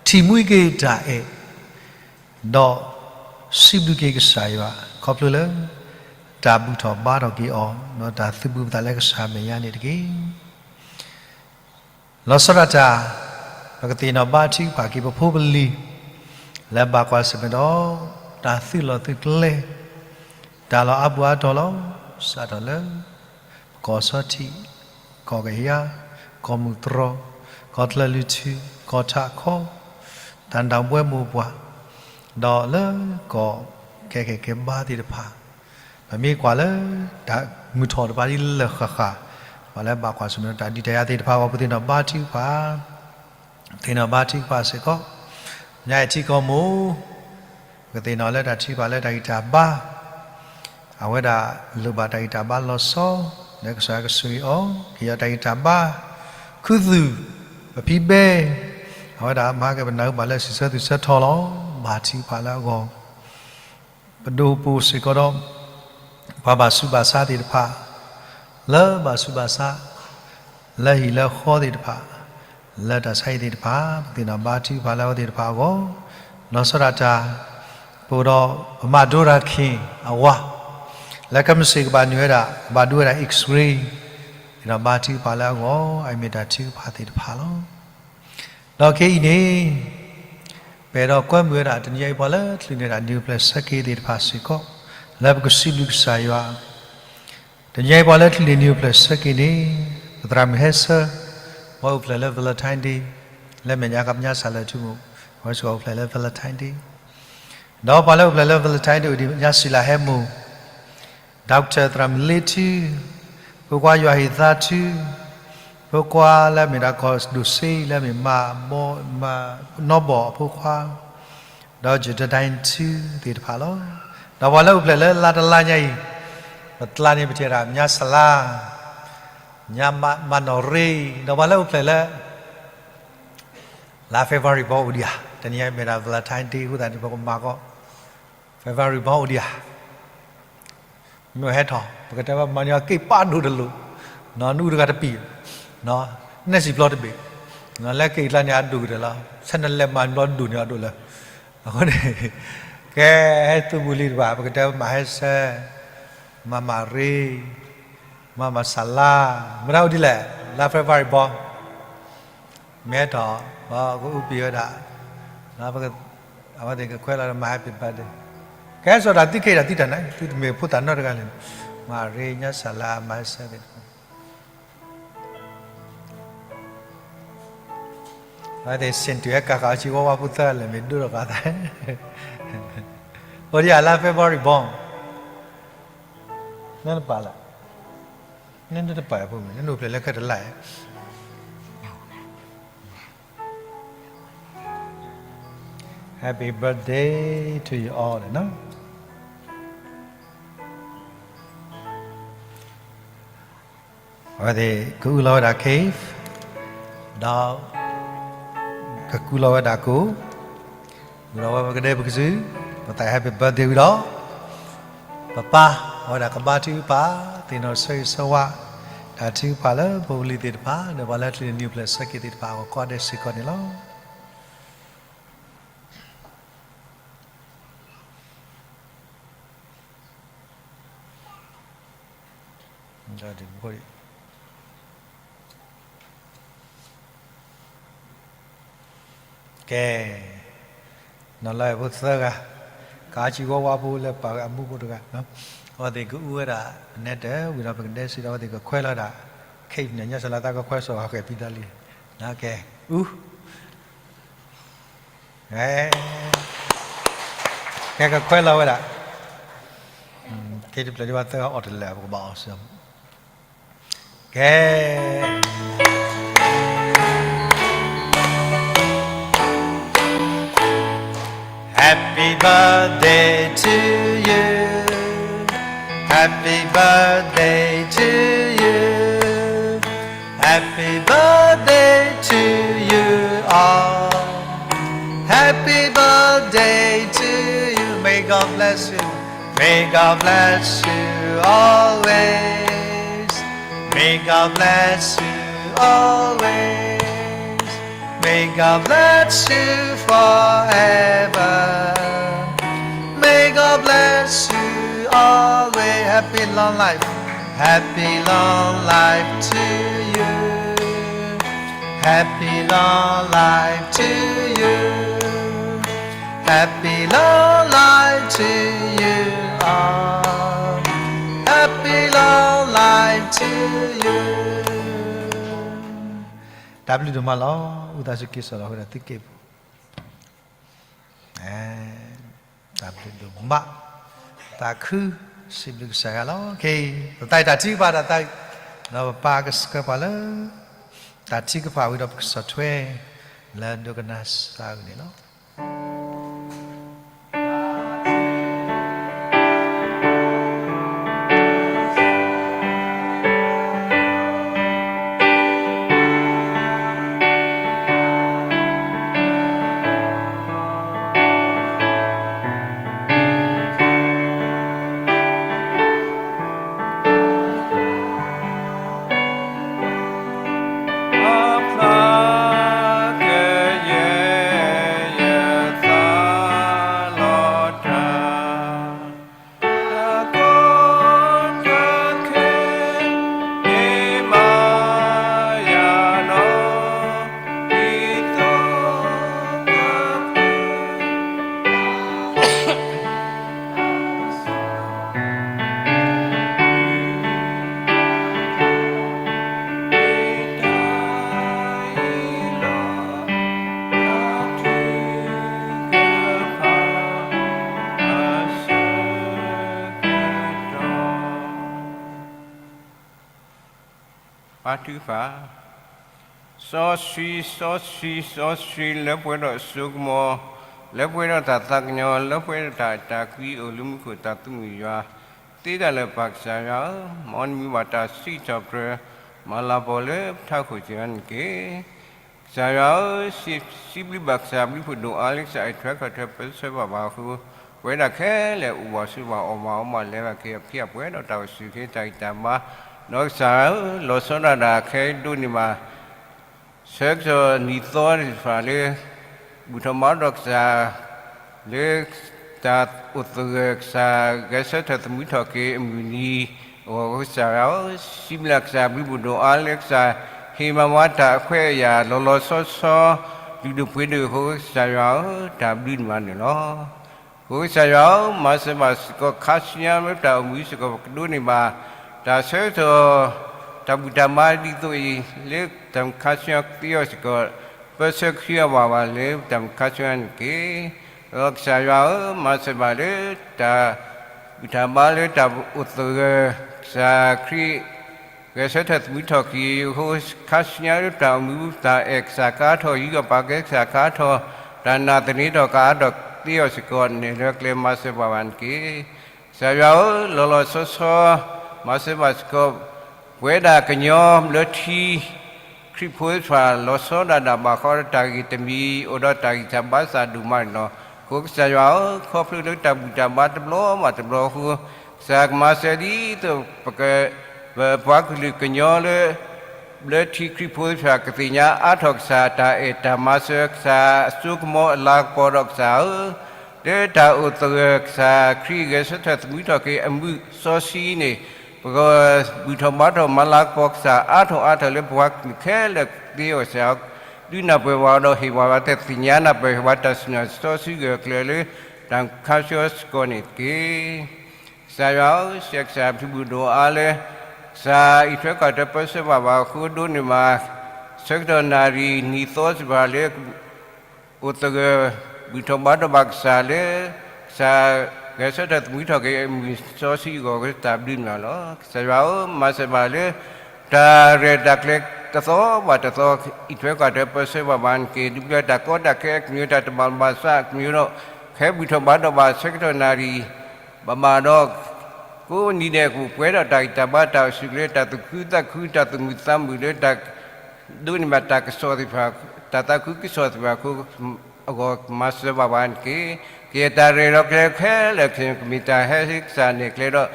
ထံၣ်မှံက့ၤတၢ်အဲၣ် ဒီး စံးဘျုးက့ၤကစၢ်ယွၤ ခီဖျိလၢ တၢ်ဘူၣ်ထီၣ်ဘါထီၣ်က့ၤအီၤ ဒီးတၢ်သုးဘူးပသးလၢကစၢ်အမဲာ်ညါန့ၣ်တက့ၢ်. လီၤဆီဒၣ်တၢ် ပကသ့ၣ်နီၣ်ဘါထုကဖၣ်က့ၤပဖိပလံၤ လၢဘၣ်ကွၢ်ဆၢၣ်မဲာ်ဒီး တၢ်သုးလီၢ်သုးကျဲ တၢ်လီၢ်အါပူၤအါတီၤလီၤ. စးထီၣ်လၢ ကီၢ်ဆီထံး, ကီၢ်ကယၤ, ကီၢ်မုၢ်တြီၤ, ကီၢ်ချၢၣ်လွံၢ်ထူ, ကီၢ်ထးခီ, တၢ်နးတၢ်ဖှီၣ်မိၢ်ပှၢ်, ဒီးလၢကီၢ်ကဲကဲဘါသ့ၣ်တဖၣ် ပမ့ၢ်ကွၢ်လၢ တၢ်မုၢ်ထီၣ်တဖၣ်ဒ်လဲၣ်ဃၣ်ဃၣ်, ပှၤလၢဘၣ်ကွၢ်ဆၢၣ်မဲာ်ဒီးတၢ်ဒုးတၢ်ယၤသ့ၣ်တဖၣ်အဂီၢ် ပသ့ၣ်နီၣ်ဘါထုကဖၣ်, သ့ၣ်နီၣ်ဘါထုကဖၣ်စ့ၢ်ကီး, ညါအံၤထံကီၢ်မိၢ် ပကသ့ၣ်နီၣ်လၢတၢ်ထုကဖၣ်လၢတၢ်ဂံၢ်တၢ်ဘါ, အဝဲဒၣ်လိၣ်ဘၣ်တၢ်ဂံၢ်တၢ်ဘါလီၤဆီ, လၢကစၢ်ကဆိၣ်ဂ့ၤအီၤ, က့ၤအီၤတၢ်ဂံၢ်တၢ်ဘါ, ခူသူၣ်, ပဖံဘဲ, အဝဲဒၣ်မၤက့ၤပနၢ်ဟူဘၣ်လၢစံးဆၢသူၣ်ဆၢထီၣ်လီၤ. ဘါထုကဖၣ်လၢအဂီၢ် ပဒိၣ်ပှၤစ့ၢ်ကီးဒီး ပှၤဘၣ်ဆူးဘၣ်ဆါသ့ၣ်တဖၣ်, လၢဘၣ်ဆူးဘၣ်ဆါ, လၢဟံၣ်လၢဃီသ့ၣ်တဖၣ်, လၢတၢ်ဆါဟံၣ်သ့ၣ်တဖၣ်, ပသ့ၣ်နီၣ်ဘါထုကဖၣ်လၢအဝဲသ့ၣ်တဖၣ်အဂီၢ်, လီၤဆီဒၣ်တၢ်, ပအိၣ်ဒီးပမၤဒိရၤခ့ၣ်အဝၤ, လၢကမျၢၢ်စ့ၢ်ကဘၣ်နုာ်ဝဲဒၣ်, ကဘၣ်ဒိဝဲဒၣ် X-ray, သ့ၣ်နီၣ်ဘါထုကဖၣ်လၢအဂီၢ်, အမ့ၢ်တၢ်ထုကဖၣ်သ့ၣ်တဖၣ်လီၤ. ဒီးခဲအံၤန့ၣ် ပအဲၣ်ဒိးကွဲမုာ်ဝဲဒၣ်တနံၤအံၤပှၤလၢချုးန့ၢ်ဒၣ်နံၣ်အိၣ်ဖျဲၣ်ဆၢက့ၤသ့ၣ်တဖၣ်စ့ၢ်ကီး, လၢပကစံးဘျုးကစၢ်ယွၤ, တနံၤအံၤပှၤလၢချုးန့ၢ်နံၣ်အိၣ်ဖျဲၣ်ဆၢက့ၤန့ၣ်, ပသရၣ်မုၣ်ဟဲဆၢ, ပှၤအိၣ်ဖျဲၣ်လၢ Valentine Day, လၢမဲာ်ညါကပညါစၢ်လၢာ်ထူမိၣ်, ပှၤစ့ၢ်ကီးအိၣ်ဖျဲၣ်လၢ Valentine Day, ဒီးပှၤလၢအိၣ်ဖျဲၣ်လၢ Valentine Day အိၣ်ဒံးညါစံးလၢဟဲမိၢ် Doctor သရၣ်မုၣ်လ့ထူ, ဖိခွါယွၤဟ့ၣ်သါထူ, ဖိခွါလၢအမ့ၢ်ဒၣ်ကီၢ်ဒိၣ်စ့လၢအမ့ၢ်မၤဘီ, မၤနီၣ်ဘီၣ်အဖိခွါ, ဒီး Jordan ထူသ့ၣ်တဖၣ်လီၤ. ဒီးပှၤလၢအိၣ်ဖျဲၣ်လၢလါတလါညါအံၤ, ပတလါန့ၣ်ပထံၣ်ဒၣ်ညါစလါ, ညါမၤနီၣ်ရ့, ဒီးပှၤလၢအိၣ်ဖျဲၣ်လၢ လါ February ဘီအိၣ်ဒံးဧါ, တနံၤအံၤမ့ၢ်ဒၣ် Valentine Day အဃိသတးန့ၣ် ပကမၤကီး February ဘီအိၣ်ဒံးဧါ, မ့ၢ်ဟဲထီၣ် ပကတဲဘၣ်မၤန့ၢ်အီၤက့ၣ်ပၢ်ဒိၣ်တလိၣ်, နူတဂၤတပံၤ, နဲၣ်စံၣ်ပျီတဘ့ၣ်, လၢက့ၣ်အကျါန့ၣ်အဒိၣ်ကတၢၢ်လီၤ, ဆဲးနလဲၤမၤန့ၢ်ဘျီဒိၣ်န့ၢ်အဒိၣ်လၢ, အဃိန့ၣ် ကဲဟဲသုးဘူးလံတဘၣ် ပကတဲဘၣ်မၤဟဲဆဲး, မၤမၤရ့ မၤမၤစလါ, မတၤအိၣ်ဒ်လဲၣ်, လါ February ဘီ, မ့ၢ်ဟဲထီၣ် ပကအုပံၤဝဲဒၣ်, အဝဲသ့ၣ်ကခွဲးလီၤဒီးမၤ happy birthday, ကဲစီၤဒၣ်သုခဲအံၤဒၣ်သုတၢ်နါ, သုတမ့ၢ်ဖိသၣ်နီတဂၤလဲၣ်, မၤရ့ညါစလါမၤဟဲဆဲးသ့ၣ်တဖၣ် အဝဲသ့ၣ်စ့ၣ်တုၤဟဲကၤဃာ်အီၤဆံဝါဝါဖိသၢဂၤလၢာ်မ့ၢ်ဒိၣ်ထီၣ်ဃာ်သး, အိၣ်ဒံးဧါ လါ February ဘီ, နတပာ်လၢ, နတပာ်ဖိမ့ၢ် နအိၣ်ဖျဲၣ်လၢခဲတလါ Happy birthday to you all နီၤ. အဝဲသ့ၣ်ကအုၣ်လီၤဝဲဒၣ် cake, ဒီးကကူလီၤဝဲဒၣ်ကိၣ်, ဝံၤဒီးအဝဲပကဒဲပကစု, ပသး happy birthday ဝံၤဒီး, ပပၢ်ဝဲဒၣ်ကဘါထုကဖၣ်, သ့ၣ်နီၣ်ဆၢဂ့ၤဆၢဝါ တၢ်ထုကဖၣ်လၢဖိပလံၤသ့ၣ်တဖၣ် ဒီးပှၤလၢချံနံၣ်ပျဲၢ်ဆၢက့ၤသ့ၣ်တဖၣ်အဂီၢ် ကိးဂၤဒဲးစ့ၢ်ကီးန့ၣ်လီၤ. ကဲ, နီၢ်လၢဖိသၢဂၤ, ကးစံးဝီဝါဖိလၢပှၤအမူဖိတဂၤ, အဝဲသ့ၣ်ကအုၣ်ဝဲဒၣ်နဲတၢ်ဝံၤဒီး ပကဒဲစံးဒီး အဝဲသ့ၣ်ကခွဲးလီၤဝဲဒၣ် cake န့ၣ် ညါစၢၤလၢသးကခွဲးစိာ်အီၤဃဲၤဖံတၢ်လံ, ကဲ, အုၣ် ကဲကခွဲးလီၤဝဲဒၣ်, ကဲတဖျၢၣ်ဒ်ဘၣ်သၢဂၤအီၣ်တလၢာ် ပကဘၣ်အီၣ်စၢၤ, ကဲ Happy birthday to you. Happy birthday to you. Happy birthday to you all. Happy birthday to you. May God bless you. May God bless you always. May God bless you always. May God bless you forever. May God bless you always. Happy long life. Happy long life to you. Happy long life to you. Happy long life to you all. Happy long life to you. တၢ်ဘျုးဒိၣ်မးလီၤ. အုၣ်သးဆူက့ၤစိာ်လီၤဝဲဒၣ်သုက့ၢ်ပူၤ, တၢ်ဘျုးဒိၣ်မး, သးခုစံးဘျုးကစၢ်ယွၤလီၤ. ခဲအံၤ ပသးအံၤတၢ်ထုကဖၣ်ဒီးသးအံၤ, ဒီးပပၢ်ကဆှၢပှၤလၢ တၢ်ထုကဖၣ်ဝံၤဒီးပကဆီၣ်ထွဲ လၢဒိကနၣ်စၢ်အဂ့ၢ်န့ၣ်လီၤ.ပၢ်ထုကဖၣ်, စီဆှံ, စီဆှံ, စီဆှံ, လၢပှဲၤဒီးစိကမီၤ, လၢပှဲၤဒီးတၢ်သးကညီၤ, လၢပှဲၤဒီးတၢ်အဲၣ်တၢ်ကွံအိၣ်လၢမူခိၣ်သးသမူယွၤ, သ့ဒၣ်လၢပၢ်ကစၢ်ယွၤဧၢ, မ်နမံၤဘၣ်တၢ်စံးထီၣ်ပတြၢၤ မၤလၤကပီၤလၢပထးခိၣ်စ့ၢ်ကီးန့ၣ်တက့ၢ်. ကစၢ်ယွၤဧၢ, စံးဘျုးဘၣ်ကစၢ်ဘျုးဖှိၣ်ဒိၣ်အါလၢကစၢ်အဲၣ်ထွဲကွၢ်ထွဲပၢဆှၢဘၣ်ပှၤအဃိ, ပဝဲဒၣ်ခဲလၢာ်အိၣ်ဘၣ်ဆိးဘၣ်အီၣ်ဘၣ်အီဘၣ်လဲၤဘၣ်က့ၤအဖံးအပှဲၤဒီးတၢ်အိၣ်ဆူၣ်အိၣ်ချ့တၢ်ဂံၢ်တၢ်ဘါ, ဒီးကစၢ်ယွၤဧၢ, လီၤဆီဒၣ်တၢ်ခဲဒိးန့ၢ်ဘၣ် ဆၢကတီၢ်နံၣ်သီသ့ၣ်တဖၣ်လၢ ဘူၣ်ထီၣ်ဘါထီၣ်ကစၢ် လၢတၢ်အိၣ်သဂၢၢ် ကစၢ်ဂဲၤဆၢထၢၣ်သမူထီၣ်က့ၤအမုၢ်နံၤအဂီၢ် ကစၢ်ယွၤဧၢ, စံးဘျုးကစၢ်ဘျုးဖှိၣ်ဒိၣ်အါလၢကစၢ်ဟ့ၣ်မၤဝဲတၢ်အခွဲးအယာ်လီၤလီၤဆီဆီ လုၢ်ဒိၣ်ပှ့ၤဒိၣ်အဃိ ကစၢ်ယွၤဧၢ, တၢ်ဘျုးဒိၣ်မးန့ၣ်လီၤ. အဃိကစၢ်ယွၤဧၢ, မၤစၢၤဘၣ်စ့ၢ်ကီးခါဆူညါလၢတၢ်အိၣ်မူစ့ၢ်ကီး ပကဒိးန့ၢ်ဘၣ် တၢ်ဆၢကတီၢ် တၢ်ဘူၣ်တၢ်ဘါဒ်သိးအံၤ လၢတၢ်မုၢ်ခါဆူညါသ့အီၤစ့ၢ်ကီး ပၢဆှၢကဟုအဝၤဘၣ်လၢတၢ်မုၢ်ခါဆူညါန့ၣ်တက့ၢ်. ဒီးကစၢ်ယွၤဧၢ, မၤစၢၤဘၣ်လၢတၢ်ဘူၣ်တၢ်ဘါလၢတၢ်အိၣ်သဂၢၢ် ကစၢ်ခရံာ် ဂဲၤဆၢထၢၣ်သမူထီၣ်က့ၤအဃိ ခါဆူညါလၢတၢ်အိၣ်မူ တၢ်အဲၣ်ကစၢ်ကါထီၣ် ယူးယီၣ်ပာ်ကဲကစၢ်ကါထီၣ် တၢ်နာ်သန့ၤထီၣ်ကအါထီၣ်သ့အီၤစ့ၢ်ကီး နဲၣ်လၢကျဲမၤစၢၤဘၣ်ဘၣ်န့ၣ်တက့ၢ်. ကစၢ်ယွၤဧၢ, လီၤလီၤဆီဆီ မၤစၢၤဘၣ်စ့ၢ်ကီး ပဝဲဒၣ်ကညီဘျၢထံခရံာ်ဖိသ့ၣ်တဖၣ် လီၤဆီဒၣ်တၢ်ဘၣ်ဃးဒီးတၢ်ဂ့ၢ်တမံၤ အိၣ်ဒီးတၢ်ဂံၢ်တၢ်ဘါစၢ်ဒိၣ်မးန့ၣ်လီၤ. အဃိကစၢ်ယွၤဧၢ, ခီဖျိလၢတၢ်ဘူၣ်တၢ်ဘါတဘျီဘၣ်တဘျီအဃိ, ကစၢ်ကမၤစၢၤဒ်သိး ပက ပပှၤကလုာ်ကညီလၢ ဘျၢထံခရံာ်ဖိသ့ၣ်တဖၣ် ကသ့ၣ်ညါအါထီၣ်ကစၢ်တၢ်အဲၣ်တၢ်မၤစၢၤ ကစၢ်အစိကမီၤအလၤကပီၤဒီးကစၢ်ဧၢ, လၢတၢ်အိၣ်သဂၢၢ်ကစၢ်ခရံာ်ဂဲၤဆၢထၢၣ်သမူထီၣ်က့ၤအမုၢ်စီဆှံန့ၣ်, ပကဘူၣ်ထီၣ်ဘါထီၣ်မၤလၤကပီၤကစၢ်အါထီၣ်အါထီၣ်လၢပပှၤကလုာ်ခဲလၢာ်သ့အဂီၢ် ကစၢ်ဒုးနၢ်ပၢၢ်ဝဲဒီးဟ့ၣ်ဝဲတၢ်သ့ၣ်ညါနၢ်ပၢၢ် ဟ့ၣ်ဝဲတၢ်စံၣ်ညီၣ်စီဆှံဂၢၢ်ကျၢၤလၢ တၢ်ခါဆူစ့ၢ်ကီးန့ၣ်တက့ၢ်. ကစၢ်ယွၤဧၢ, ကစၢ်ခရံာ်ဘူၣ်ဒိၣ်အါလၢ ကစၢ်အံးထွဲကွၢ်ထွဲပၢဆှၢဘၣ်ပှၤအဃိ ဒိးန့ၢ်ဘၣ် ဆၢကတီၢ်နၣ်ရံၣ် နံၤသီစ့ၢ်ကီးလၢ အိၣ်သဂၢၢ် ဘူၣ်ထီၣ်ဘါထီၣ်ဘၣ်ကစၢ်လၢ ကစၢ်ဂဲၤဆၢထၢၣ်သမူထီၣ်က့ၤအမုၢ်စီဆှံအဂီၢ် တၢ်ဘျုးန့ၣ်လီၤ. ကစၢ်ယွၤဧၢ, မၤစၢၤဘၣ်လၢ တၢ်ရဲၣ်တၢ်ကျဲၤတသီဘၣ်တသီ အံးထွဲကွၢ်ထွဲပၢဆှၢဘၣ်ပှၤန့ၣ်တက့ၢ်. ဒုးပျၢၤတၢ်ကီတၢ်ခဲအကမျၢၢ် တၢ်တဘၣ်ဘၣ်ဆၣ်အကမျၢၢ်ဒီး ကဟဲဘူၣ်ထီၣ်ဘါထီၣ်ဘၣ်ဆၢကတီၢ်နၣ်ရံၣ် ဘၣ်ဘၣ်ဒီး ကိးနံၤဒဲးကအိၣ်ပှဲၤဒီးတၢ်ဂံၢ်တၢ်ဘါတၢ်အိၣ်ဆူၣ်ချ့ တၢ်သူၣ်ခုသးခု တၢ်သူၣ်မုာ်သးမုာ်လၢ ဒိးန့ၢ်ဘၣ်တၢ်ကစီၣ်သ့ၣ်တဖၣ် တၢ်သးခုကစီၣ်သ့ၣ်တဖၣ်အဃိ အဂီၢ်မၤစၢၤဘၣ်ပှၤန့ၣ်တက့ၢ်. ကယဲၢ်တၢ်ရဲၣ်ဒီးကျဲၤခဲလၢာ်ခဲဆ့ ကမ့ၢ်တၢ်ဟဲကစၢ်နဲၣ်ကျဲဒီး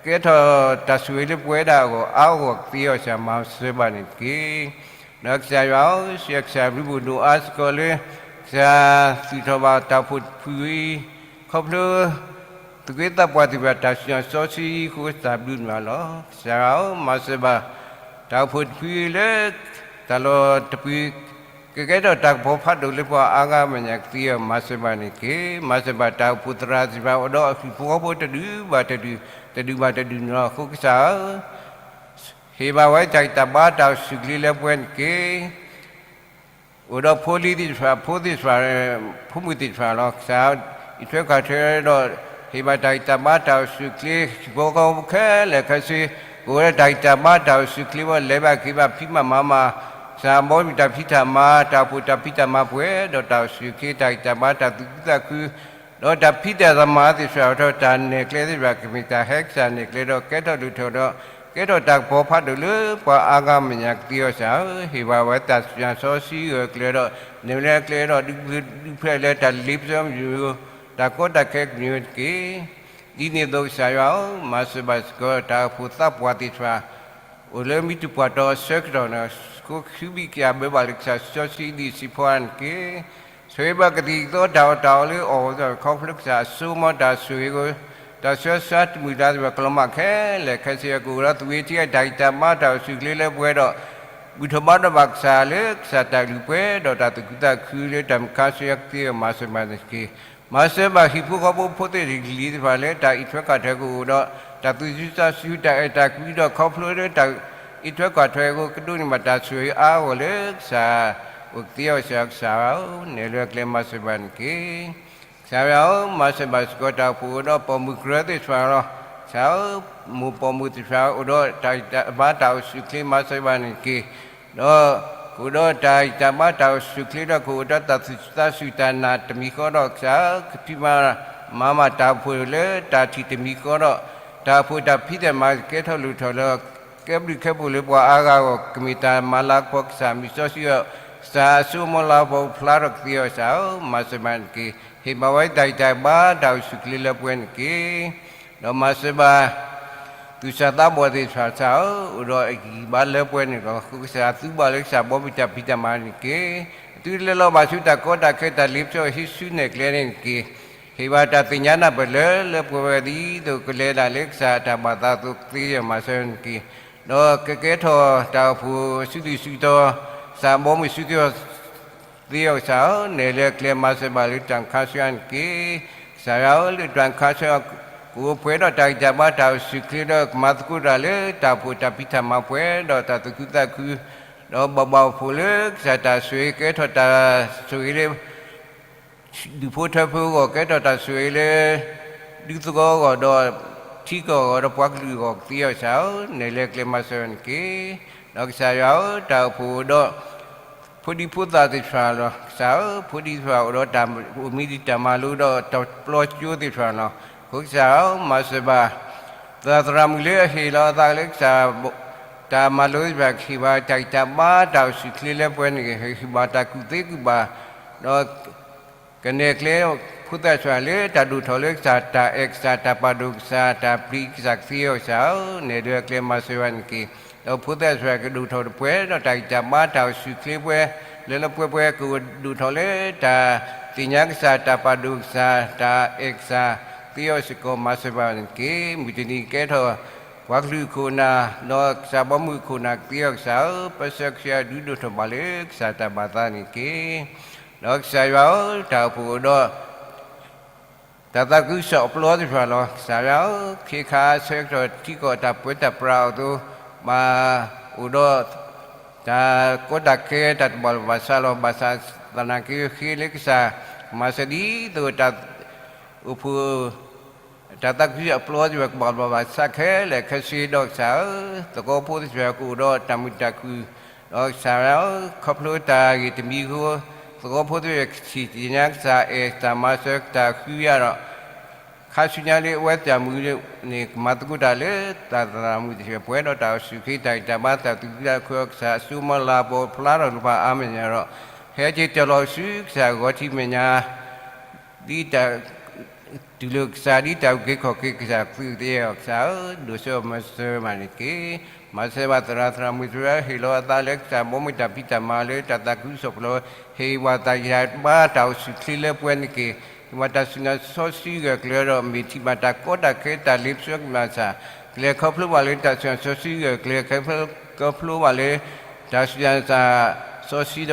ကဲထီၣ်တၢ်ဆိၣ်ဂ့ၤလၢပဝဲဒၣ်အဂီၢ် အါအဂီၢ်ကသ့အီၤ ကစၢ်မၤစၢၤဘၣ်န့ၣ်တက့ၢ်. ဒီးကစၢ်ယွၤဧၢ, ကစၢ်ခရံာ်ဘူၣ်ဒိၣ်အါစ့ၢ်ကီးလၢ ကစၢ်သူၣ်ထီၣ်ဘၣ်တၢ်အိၣ်ဖှိၣ်တဖုအံၤ ခီဖျိ သူၣ်က့သးပှၢ်သ့ၣ်တဖၣ် တၢ်စံၣ်ညီၣ်စီဆှံအဃိ တၢ်ဘျုးန့ၣ်လီၤ. ကစၢ်ယွၤဧၢ, မၤစၢၤဘၣ် တၢ်အိၣ်ဖှိၣ်တဖုအံၤလၢ တၢ်လီၢ်တပူၤ ကကဲထီၣ်တၢ်ကပီၤဖးဒိၣ်လၢပှၤအါဂၤမဲာ်ညါကသ့အီၤ မၤစၢၤဘၣ်န့ၣ်တက့ၢ်. မၤစၢၤဘၣ်တၢ်အိၣ်ဖှိၣ်သရၣ်သ့ၣ်တဖၣ် အိၣ်ဒီးအဟံၣ်ဖိဃီဖိတဒူၣ်ဘၣ်တဒူၣ် တဒူၣ်ဘၣ်တဒူၣ်န့ၣ်လီၤ. အဃိကစၢ်ဧၢ ဟ့ၣ်ဘၣ်ဝဲတၢ်ဂံၢ်တၢ်ဘါတၢ်အိၣ်ဆူၣ်ချ့လၢပှဲၤန့ၣ်တက့ၢ်. အိၣ်ဒီးဖိလံၤသ့ၣ်တဖၣ် ဖိသ့ၣ်တဖၣ် ဖိမုၣ်သ့ၣ်တဖၣ်လီၤ. ကစၢ် အံးထွဲကွၢ်ထွဲဒီး ဟ့ၣ်ဘၣ်တၢ်ဂံၢ်တၢ်ဘါတၢ်အိၣ်ဆူၣ်ချ့ ဟံၣ်ဖိဃီဖိခဲလၢာ်ခဲဆ့ ကအိၣ်ဒီးတၢ်ဂံၢ်တၢ်ဘါတၢ်အိၣ်ဆူၣ်ချ့ ဘၣ်လဲၤဘၣ်က့ၤဘၣ်ဖံးမၤမၤမၤ ကစၢ်ဘီမုၢ်တၢ်ဖံးတၢ်မၤ တၢ်အိၣ်ဖှိၣ်တၢ်ဖံးတၢ်မၤပှဲၤဒီးတၢ်အိၣ်ဆူၣ်ချ့ တၢ်ဂံၢ်တၢ်ဘါတၢ်သူၣ်ခုသးခု ဒီးတၢ်ဖံးတၢ်မၤသ့ၣ်တဖၣ် ဒီးတၢ်နဲၣ်ကျဲသ့ၣ်တဖၣ် ကမ့ၢ်တၢ်ဟဲကစၢ်နဲၣ်ကျဲဒီး ကဲထီၣ်လိၣ်ထီၣ်ဒီး ကဲထီၣ်တၢ်ကပီၤဖးဒိၣ်လၢပှၤအါဂၤမဲာ်ညါကသ့အီၤ ကစၢ်ဧၢ, ဟ့ၣ်ဘၣ်ဝဲတၢ်စံၣ်ညီၣ်စီဆှံဂၢၢ်ကျၢၤဒီး နဲၣ်လၢကျဲဒီး ဒုးဖျဲးလၢတၢ်လ့ပစီမုၢ် တၢ်ကီတၢ်ခဲကမျၢၢ်တက့ၢ်. ဒ်န့ၣ်အသိးကစၢ်ယွၤဧၢ, မၤစၢၤဘၣ်စ့ၢ်ကီး တၢ်အိၣ်ဖှိၣ်သးပှၢ်သ့ၣ်တဖၣ် အိၣ်လၢမံၤတပှၢ်တီၤအဆၢကတီၢ်န့ၣ် ကိးဃုဘံၣ်ကယၤဘၢဘၣ်လၢကစၢ်စီဆှံဒ်စံးဖီအါန့ၣ်တက့ၢ်. ဆိၣ်ဂ့ၤဘၣ်ကသံၣ်ကသီတၢ်အီၣ်တၢ်အီလၢအီၣ်ဝဲ ခီဖျိကစၢ်အစိကမီၤတၢ်ဆိၣ်ဂ့ၤအဃိ တၢ်ဆှၢဆှါတမုာ်တၢ်သ့ၣ်တဖၣ် ကလီၤမၢ်ခဲလၢာ်ခဲဆ့ ကအိၣ်ဒီးသူၣ်ဂ့ၤသံဂ့ၤ တၢ်ဂံၢ်တၢ်ဘါတၢ်အိၣ်ဆူၣ်ချ့လၢပှဲၤဒီး ဘူၣ်ထီၣ်ဘါထီၣ်ဘၣ်ကစၢ်လၢကစၢ်တၢ်အကလုၢ်ပှဲၤဒီးတၢ်သူၣ်ခုသးခုလၢတၢ်မုၢ်ခါဆူညါကသ့အီၤ မၤစၢၤဘၣ်န့ၣ်တက့ၢ်. မၤစၢၤဘၣ်ဟံၣ်ဖိဃီဖိဖိသ့ၣ်တဖၣ်လၢတၢ်အံးထွဲကွၢ်ထွဲကအိၣ်ဒီး တၢ်သူၣ်စူၤသးစူၤ တၢ်အဲၣ်တၢ်ကွံဒီး ခီဖျိလၢတၢ်အံးထွဲကွၢ်ထွဲအဃိ ကဒိးန့ၢ်ဘၣ်တၢ်ဆိၣ်ဂ့ၤအါအဂီၢ်လၢကစၢ် အိၣ်ကသ့အီၤ ကစၢ်ဧၢ, နဲၣ်လၢအကျဲမၤစၢၤဘၣ်န့ၣ်တက့ၢ်. ကစၢ်ယွၤဧၢ, မၤစၢၤဘၣ်စ့ၢ်ကီးတၢ်အိၣ်ဖှိၣ်အိၣ်ဒီးပိာ်မုၣ်ကရၢသ့ၣ်တဖၣ်လီၤ. ကစၢ်ဧၢ, မိၢ်ပိာ်မုၣ်သ့ၣ်တဖၣ်အိၣ်ဒီးတၢ်ဂံၢ်တၢ်ဘါတၢ်အိၣ်ဆူၣ်ချ့ မၤစၢၤဘၣ်န့ၣ်တက့ၢ်. ဒီးကအိၣ်ဒီးတၢ်ဂံၢ်တၢ်ဘါတၢ်အိၣ်ဆူၣ်ချ့ဒီး ကအိၣ်ဒီးတၢ်သူၣ်စူၤသးစူၤတၢ်နာ်တမံၤဃီဒီး ကစၢ်ဧၢ, ကဖံးမၤမၤတၢ်အိၣ်ဖှိၣ်လၢတၢ်ထံၣ်တမံၤဃီဒီး တၢ်အိၣ်ဖှိၣ်တၢ်ဖံးတၢ်မၤကကဲထီၣ်လိၣ်ထီၣ်လၢ ကဲဘျုးကဲဖှိၣ်လၢပှၤအါဂၤအဂီၢ် ကမ့ၢ်တၢ်မၤလၤကပီၤကစၢ်မုၢ်စီဆှံအီၤ ကစၢ်အစိကမီၤလၤကပီၤဖျါထီၣ်ကသ့အီၤ ကစၢ်ဧၢ, မၤစၢၤဘၣ်န့ၣ်တက့ၢ်. ဟ့ၣ်ဘၣ်ဝဲတၢ်ဂံၢ်တၢ်ဘါတၢ်အိၣ်ဆူၣ်ချ့လၢပှဲၤန့ၣ်တက့ၢ်. ဒီးမၤစၢၤဘၣ် သူၣ်စၢ်သးဘီၣ်သ့ၣ်တဖၣ် ကစၢ်ဧၢ, အိၣ်ဒီးအဂံၢ်ဘါလၢပှဲၤန့ၣ်လီၤ. အဃိကစၢ် သုဘၣ်လၢကစၢ်ဘီမုၢ်တၢ်ဖံးတၢ်မၤန့ၣ်တက့ၢ်. သုလဲၤလီၤဘၣ်ဆူတၢ်ကီတၢ်ခဲတၢ်လ့ပစီဟံးဆူနဲၣ်ကျဲန့ၣ်တက့ၢ်. ဟ့ၣ်ဘၣ်တၢ်သ့ၣ်ညါနၢ်ပၢၢ်လၢလၢပှဲၤဝဲဒ်သိးကလဲၤဒၣ်လၢကစၢ်တၢ်ဘၣ်သးအသိးကသ့အီၤ မၤစၢၤန့ၣ်တက့ၢ်. ဒီးကကဲထီၣ်တၢ်အိၣ်ဖှိၣ်စုဒုၣ်စုတီၤ ကစၢ်ဘီမုၢ်စုသ့ၣ် သ့အီၤ ကစၢ်ဧၢ, နဲၣ်လၢအကျဲမၤစၢၤဘၣ်လၢတၢ်မုၢ်ခါဆူညါန့ၣ်တက့ၢ်. ကစၢ်ယွၤဧၢ, လၢတၢ်မုၢ်ခါဆူညါ ကအိၣ်ပှဲၤဒီးတၢ်ဂံၢ်တၢ်ဘါတၢ်အိၣ်ဆူၣ်ချ့ဒီး ကမၤသကိးတၢ်လၢတၢ်အိၣ်ဖှိၣ်တၢ်ဖံးတၢ်မၤပှဲၤဒီးတၢ်သူၣ်ခုသးခု ဒီးဘၣ်ဘၣ်အိၣ်ဖှိၣ်လၢကစၢ်တၢ်ဆိၣ်ဂ့ၤ ကဲထီၣ်တၢ်ဆိၣ်ဂ့ၤလၢ ဒူၣ်ဖိထၢဖိအဂီၢ် ကဲထီၣ်တၢ်ဆိၣ်ဂ့ၤလၢ ဒူသဝီအဂီၢ်ဒီး ထံကီၢ်အဂီၢ်ဒီးပှၤကလုာ်အဂီၢ်ကသ့အီၤ ကစၢ်ဧၢ, နဲၣ်လၢအကျဲမၤစၢၤန့ၣ်တက့ၢ်. ဒီးကစၢ်ယွၤဧၢ, တၢ်အိၣ်ဖှိၣ်အိၣ်ဒီး ဖိဒံဖိသၣ်သ့ၣ်တဖၣ်လီၤ. ကစၢ်ဧၢ, ဖိဒံသ့ၣ်တဖၣ်အိၣ်ဒီးတၢ်အိၣ်မံဒံးတၢ်မၤလိဒီးတၢ်ပျီကၠိသ့ၣ်တဖၣ်လီၤ. အဃိကစၢ်ဧၢ, မၤစၢၤဘၣ် သရၣ်သရၣ်မုၣ်လၢအဟ့ၣ်လီၤအသးလၢကစၢ် တၢ်မၤလိသ့ၣ်တဖၣ် ဟ့ၣ်ဘၣ်တၢ်ဂံၢ်တၢ်ဘါ တၢ်အိၣ်ဆူၣ်ချ့လၢပှဲၤန့ၣ် ဟ့ၣ်ဘၣ်တၢ်ကူၣ်သ့ကူၣ်ဘၣ်, ဒီး ကနဲၣ်ကျဲ ဖိသၣ်ဆံးလၢတၢ်ဒိၣ်ထီၣ်လၢကစၢ် တၢ်အဲၣ်ကစၢ် တၢ်ပာ်ဒိၣ်ကစၢ် တၢ်ပျံၤကစၢ်ကသ့အီၤကစၢ်ဧၢ, နဲၣ်လၢအကျဲမၤစၢၤဘၣ်န့ၣ်တက့ၢ်. ဒီးဖိသၣ်ဆံးကဒိၣ်ထီၣ်တပှဲၤဒီးတၢ်ဂံၢ်တၢ်ဘါ တၢ်အိၣ်ဆူၣ်ချ့ပှဲၤ လၢလၢပှဲၤပှဲၤ ကဒိၣ်ထီၣ်လၢတၢ်သ့ၣ်ညါကစၢ် တၢ်ပာ်ဒိၣ်ကစၢ် တၢ်အဲၣ်ကစၢ်သ့အီၤစ့ၢ်ကီး မၤစၢၤဘၣ်န့ၣ်တက့ၢ်. မုၢ်တနံၤကဲထီၣ် ပှၤကလုာ်ခိၣ်နၢ် ဒီးကစၢ်ဘီမုၢ်ခိၣ်နၢ်ကသ့အီၤကစၢ်ဧၢ, ပၢဆှၢကစၢ်ဒုးဒိၣ်ထီၣ်ဘၣ်လၢကစၢ်တၢ်ဘၣ်သးန့ၣ်တက့ၢ်. ဒီးကစၢ်ယွၤဧၢ, တၢ်အိၣ်ဖှိၣ်အိၣ်ဒီး တၢ်သးခုကစီၣ်အပျီသ့ၣ်တဖၣ်လီၤ. ကစၢ်ယွၤဧၢ, ခ့ခါဆၢကတီၢ်ထံကီၢ်တၢ်ပၢတၢ်ပြးအသိး ဘၣ်အိၣ်ဒီး တၢ်ကီတၢ်ခဲ တၢ်တဘၣ်လီၢ်ဘၣ်စးလီၤ. ဘၣ်ဆၣ်သနာ်က့ ဃ့လၢကစၢ်မၤစၢၤဒ်သိး တၢ်အိၣ်ဖှိၣ် တၢ်သးခုအပျီသ့ၣ်တဖၣ် ကဘၣ်လီၢ်ဘၣ်စးခဲလၢာ်ခဲဆ့ဒီးကစၢ်ဧၢ, သကိးဖိသ့ၣ်တဖၣ်ကအိၣ်ဒီးတၢ်မုာ်တၢ်ခုၣ်, ဒီးကစၢ်ယွၤဧၢ, ခီဖျိတၢ်ဂ့ၢ်တမံၤအဃိ သကိးဖိသ့ၣ်တဖၣ်ကထံၣ်သ့ၣ်ညါကစၢ် အဲၣ်တၢ်မၤစၢၤတၢ်ဃုယၤဒီး ခါဆူညါလၢအဝဲတၢ်မုာ်န့ၣ် ကမၤသကိးတၢ်လၢတၢ်သရၣ်မုၣ်သ့ၣ်တဖၣ် ပှဲၤဒီးတၢ်အိၣ်ဆူၣ်ချ့ တၢ်ဂံၢ်တၢ်ဘါ တၢ်သူၣ်ခုသးခုအီၤ ကစၢ်အစိမီလၤ ပီၤဖျါထီၣ်လၢပှၤအါမဲာ်ညါဒီး ဟဲက့ၤတၢ်လီၤဆူကစၢ်ဂီၤထံးမဲာ်ညါ ဒ်တၢ် တူၢ်လိာ်ကစၢ် ဒ်တၢ်အုၣ်က့ၤခီၣ်က့ၤကစၢ် ကသ့အီၤကစၢ်ဧၢ, ဒိၣ်စိမၤစၢၤဘၣ်န့ၣ်တက့ၢ်. မၤစၢၤဘၣ်သရၣ်သရၣ်မုၣ်သ့ၣ်တဖၣ် ဟ့ၣ်လီၤအသးလၢကစၢ် ဘီမုၢ်တၢ်ဖံးတၢ်မၤလၢတၢ်သးခုကစီၣ်ပျီ, ဟ့ၣ်ဘၣ်တၢ်ဂံၢ်တၢ်ဘါ တၢ်အိၣ်ဆူၣ်ချ့လၢပှဲၤန့ၣ်တက့ၢ်. ဟ့ၣ်ဘၣ်တၢ်စူၢ်နာ်စီဆှံဂၢၢ်ကျၢၤဒီး မ့ၢ်ထံၣ်ဘၣ်တၢ်ကီတၢ်ခဲ တၢ်လ့ပစီကမၤစၢၤ, ကလဲၤခီဖျိဘၣ်လၢတၢ်စူၢ်နာ်စီဆှံဂၢၢ်ကျၢၤ, ကလဲၤခီဖျိဘၣ်လၢ တၢ်စူၢ်နာ်စီဆှံဒီး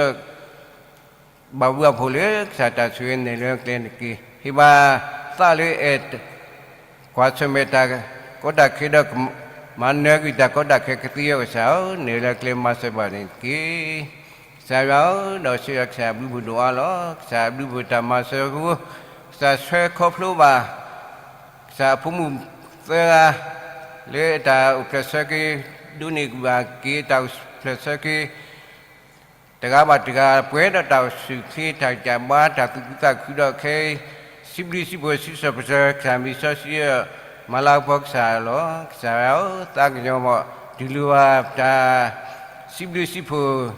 ဘၣ်ဝံၤအဖှိၣ်လၢကစၢ်တၢ်ဆိၣ်ဂ့ၤ နဲၣ်လၢကျဲန့ၣ်တက့ၢ်. ဟ့ၣ်ဘၣ်သးလၢအဲၣ် ကွၢ်ဆၢၣ်မဲာ်တၢ်ကီတၢ်ခဲဒီး မၤနၢၤကွံာ်တၢ်ကီတၢ်ခဲကသ့အီၤကစၢ်ဧၢ, နဲၣ်လၢကျဲမၤစၢၤဘၣ်န့ၣ်တက့ၢ်. ကစၢ်ယွၤဧၢ, ဒီးဆၢကစၢ်ဘျုးဖှိၣ်ဒိၣ်အါလီၤ. ကစၢ်ဘျုးဖှိၣ်တၢ်မၤစၢၤအဃိ ကစၢ်ဆှၢခီဖျိဘၣ် ကစၢ်အဖိမုၣ်သၢဂၤ လၢတၢ်အိၣ်ဖျဲၣ်ဆၢက့ၤ ဒိးန့ၢ်ဘၣ်က့ၤတၢ်အိၣ်ဖျဲၣ်ဆၢက့ၤ တဂၤဘၣ်တဂၤ ပှဲၤဒီးတၢ်အိၣ်ဆူၣ်ချ့ တၢ်ဂံၢ်တၢ်ဘါ တၢ်သူၣ်ခုသးခုဒီးခဲအံၤ စံးဘျုးစံးဖှိၣ် စံးထီၣ်ပတြၢၤ ကစၢ်မ့ၢ်စီဆှံ မၤလၤကပီၤကစၢ်လီၤ. ကစၢ်ယွၤဧၢ, သးကညီၤဘၣ် တူၢ်လိာ်ဘၣ်တၢ် စံးဘျုးစံးဖှိၣ်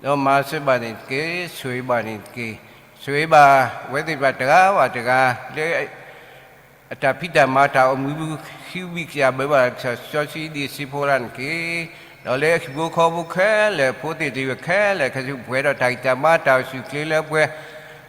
ဒီးမၤစၢၤဘၣ်န့ၣ်တက့ၢ်, ဆိၣ်ဂ့ၤဘၣ်န့ၣ်တက့ၢ်. ဆိၣ်ဂ့ၤဘၣ်ဝဲသ့ၣ်တဖၣ်တဂၤဘၣ်တဂၤ လၢ အတၢ်ဖံးတၢ်မၤတၢ်အိၣ်မူပူၤ ဃုဘံၣ်ကယၤဘၢဘၣ် ကစၢ်စီဆှံဒ်စ့ဖိလၢ်န့ၣ်တက့ၢ်. ဒီးလၢဟံၣ်ဖိဃီဖိခဲလၢာ် ဖိသ့ၣ်တဖၣ်ခဲလၢာ် ခဲဆ့ ပှဲၤဒီးတၢ်ဂံၢ်တၢ်ဘါ တၢ်အိၣ်ဆူၣ်ချ့လၢပှဲၤ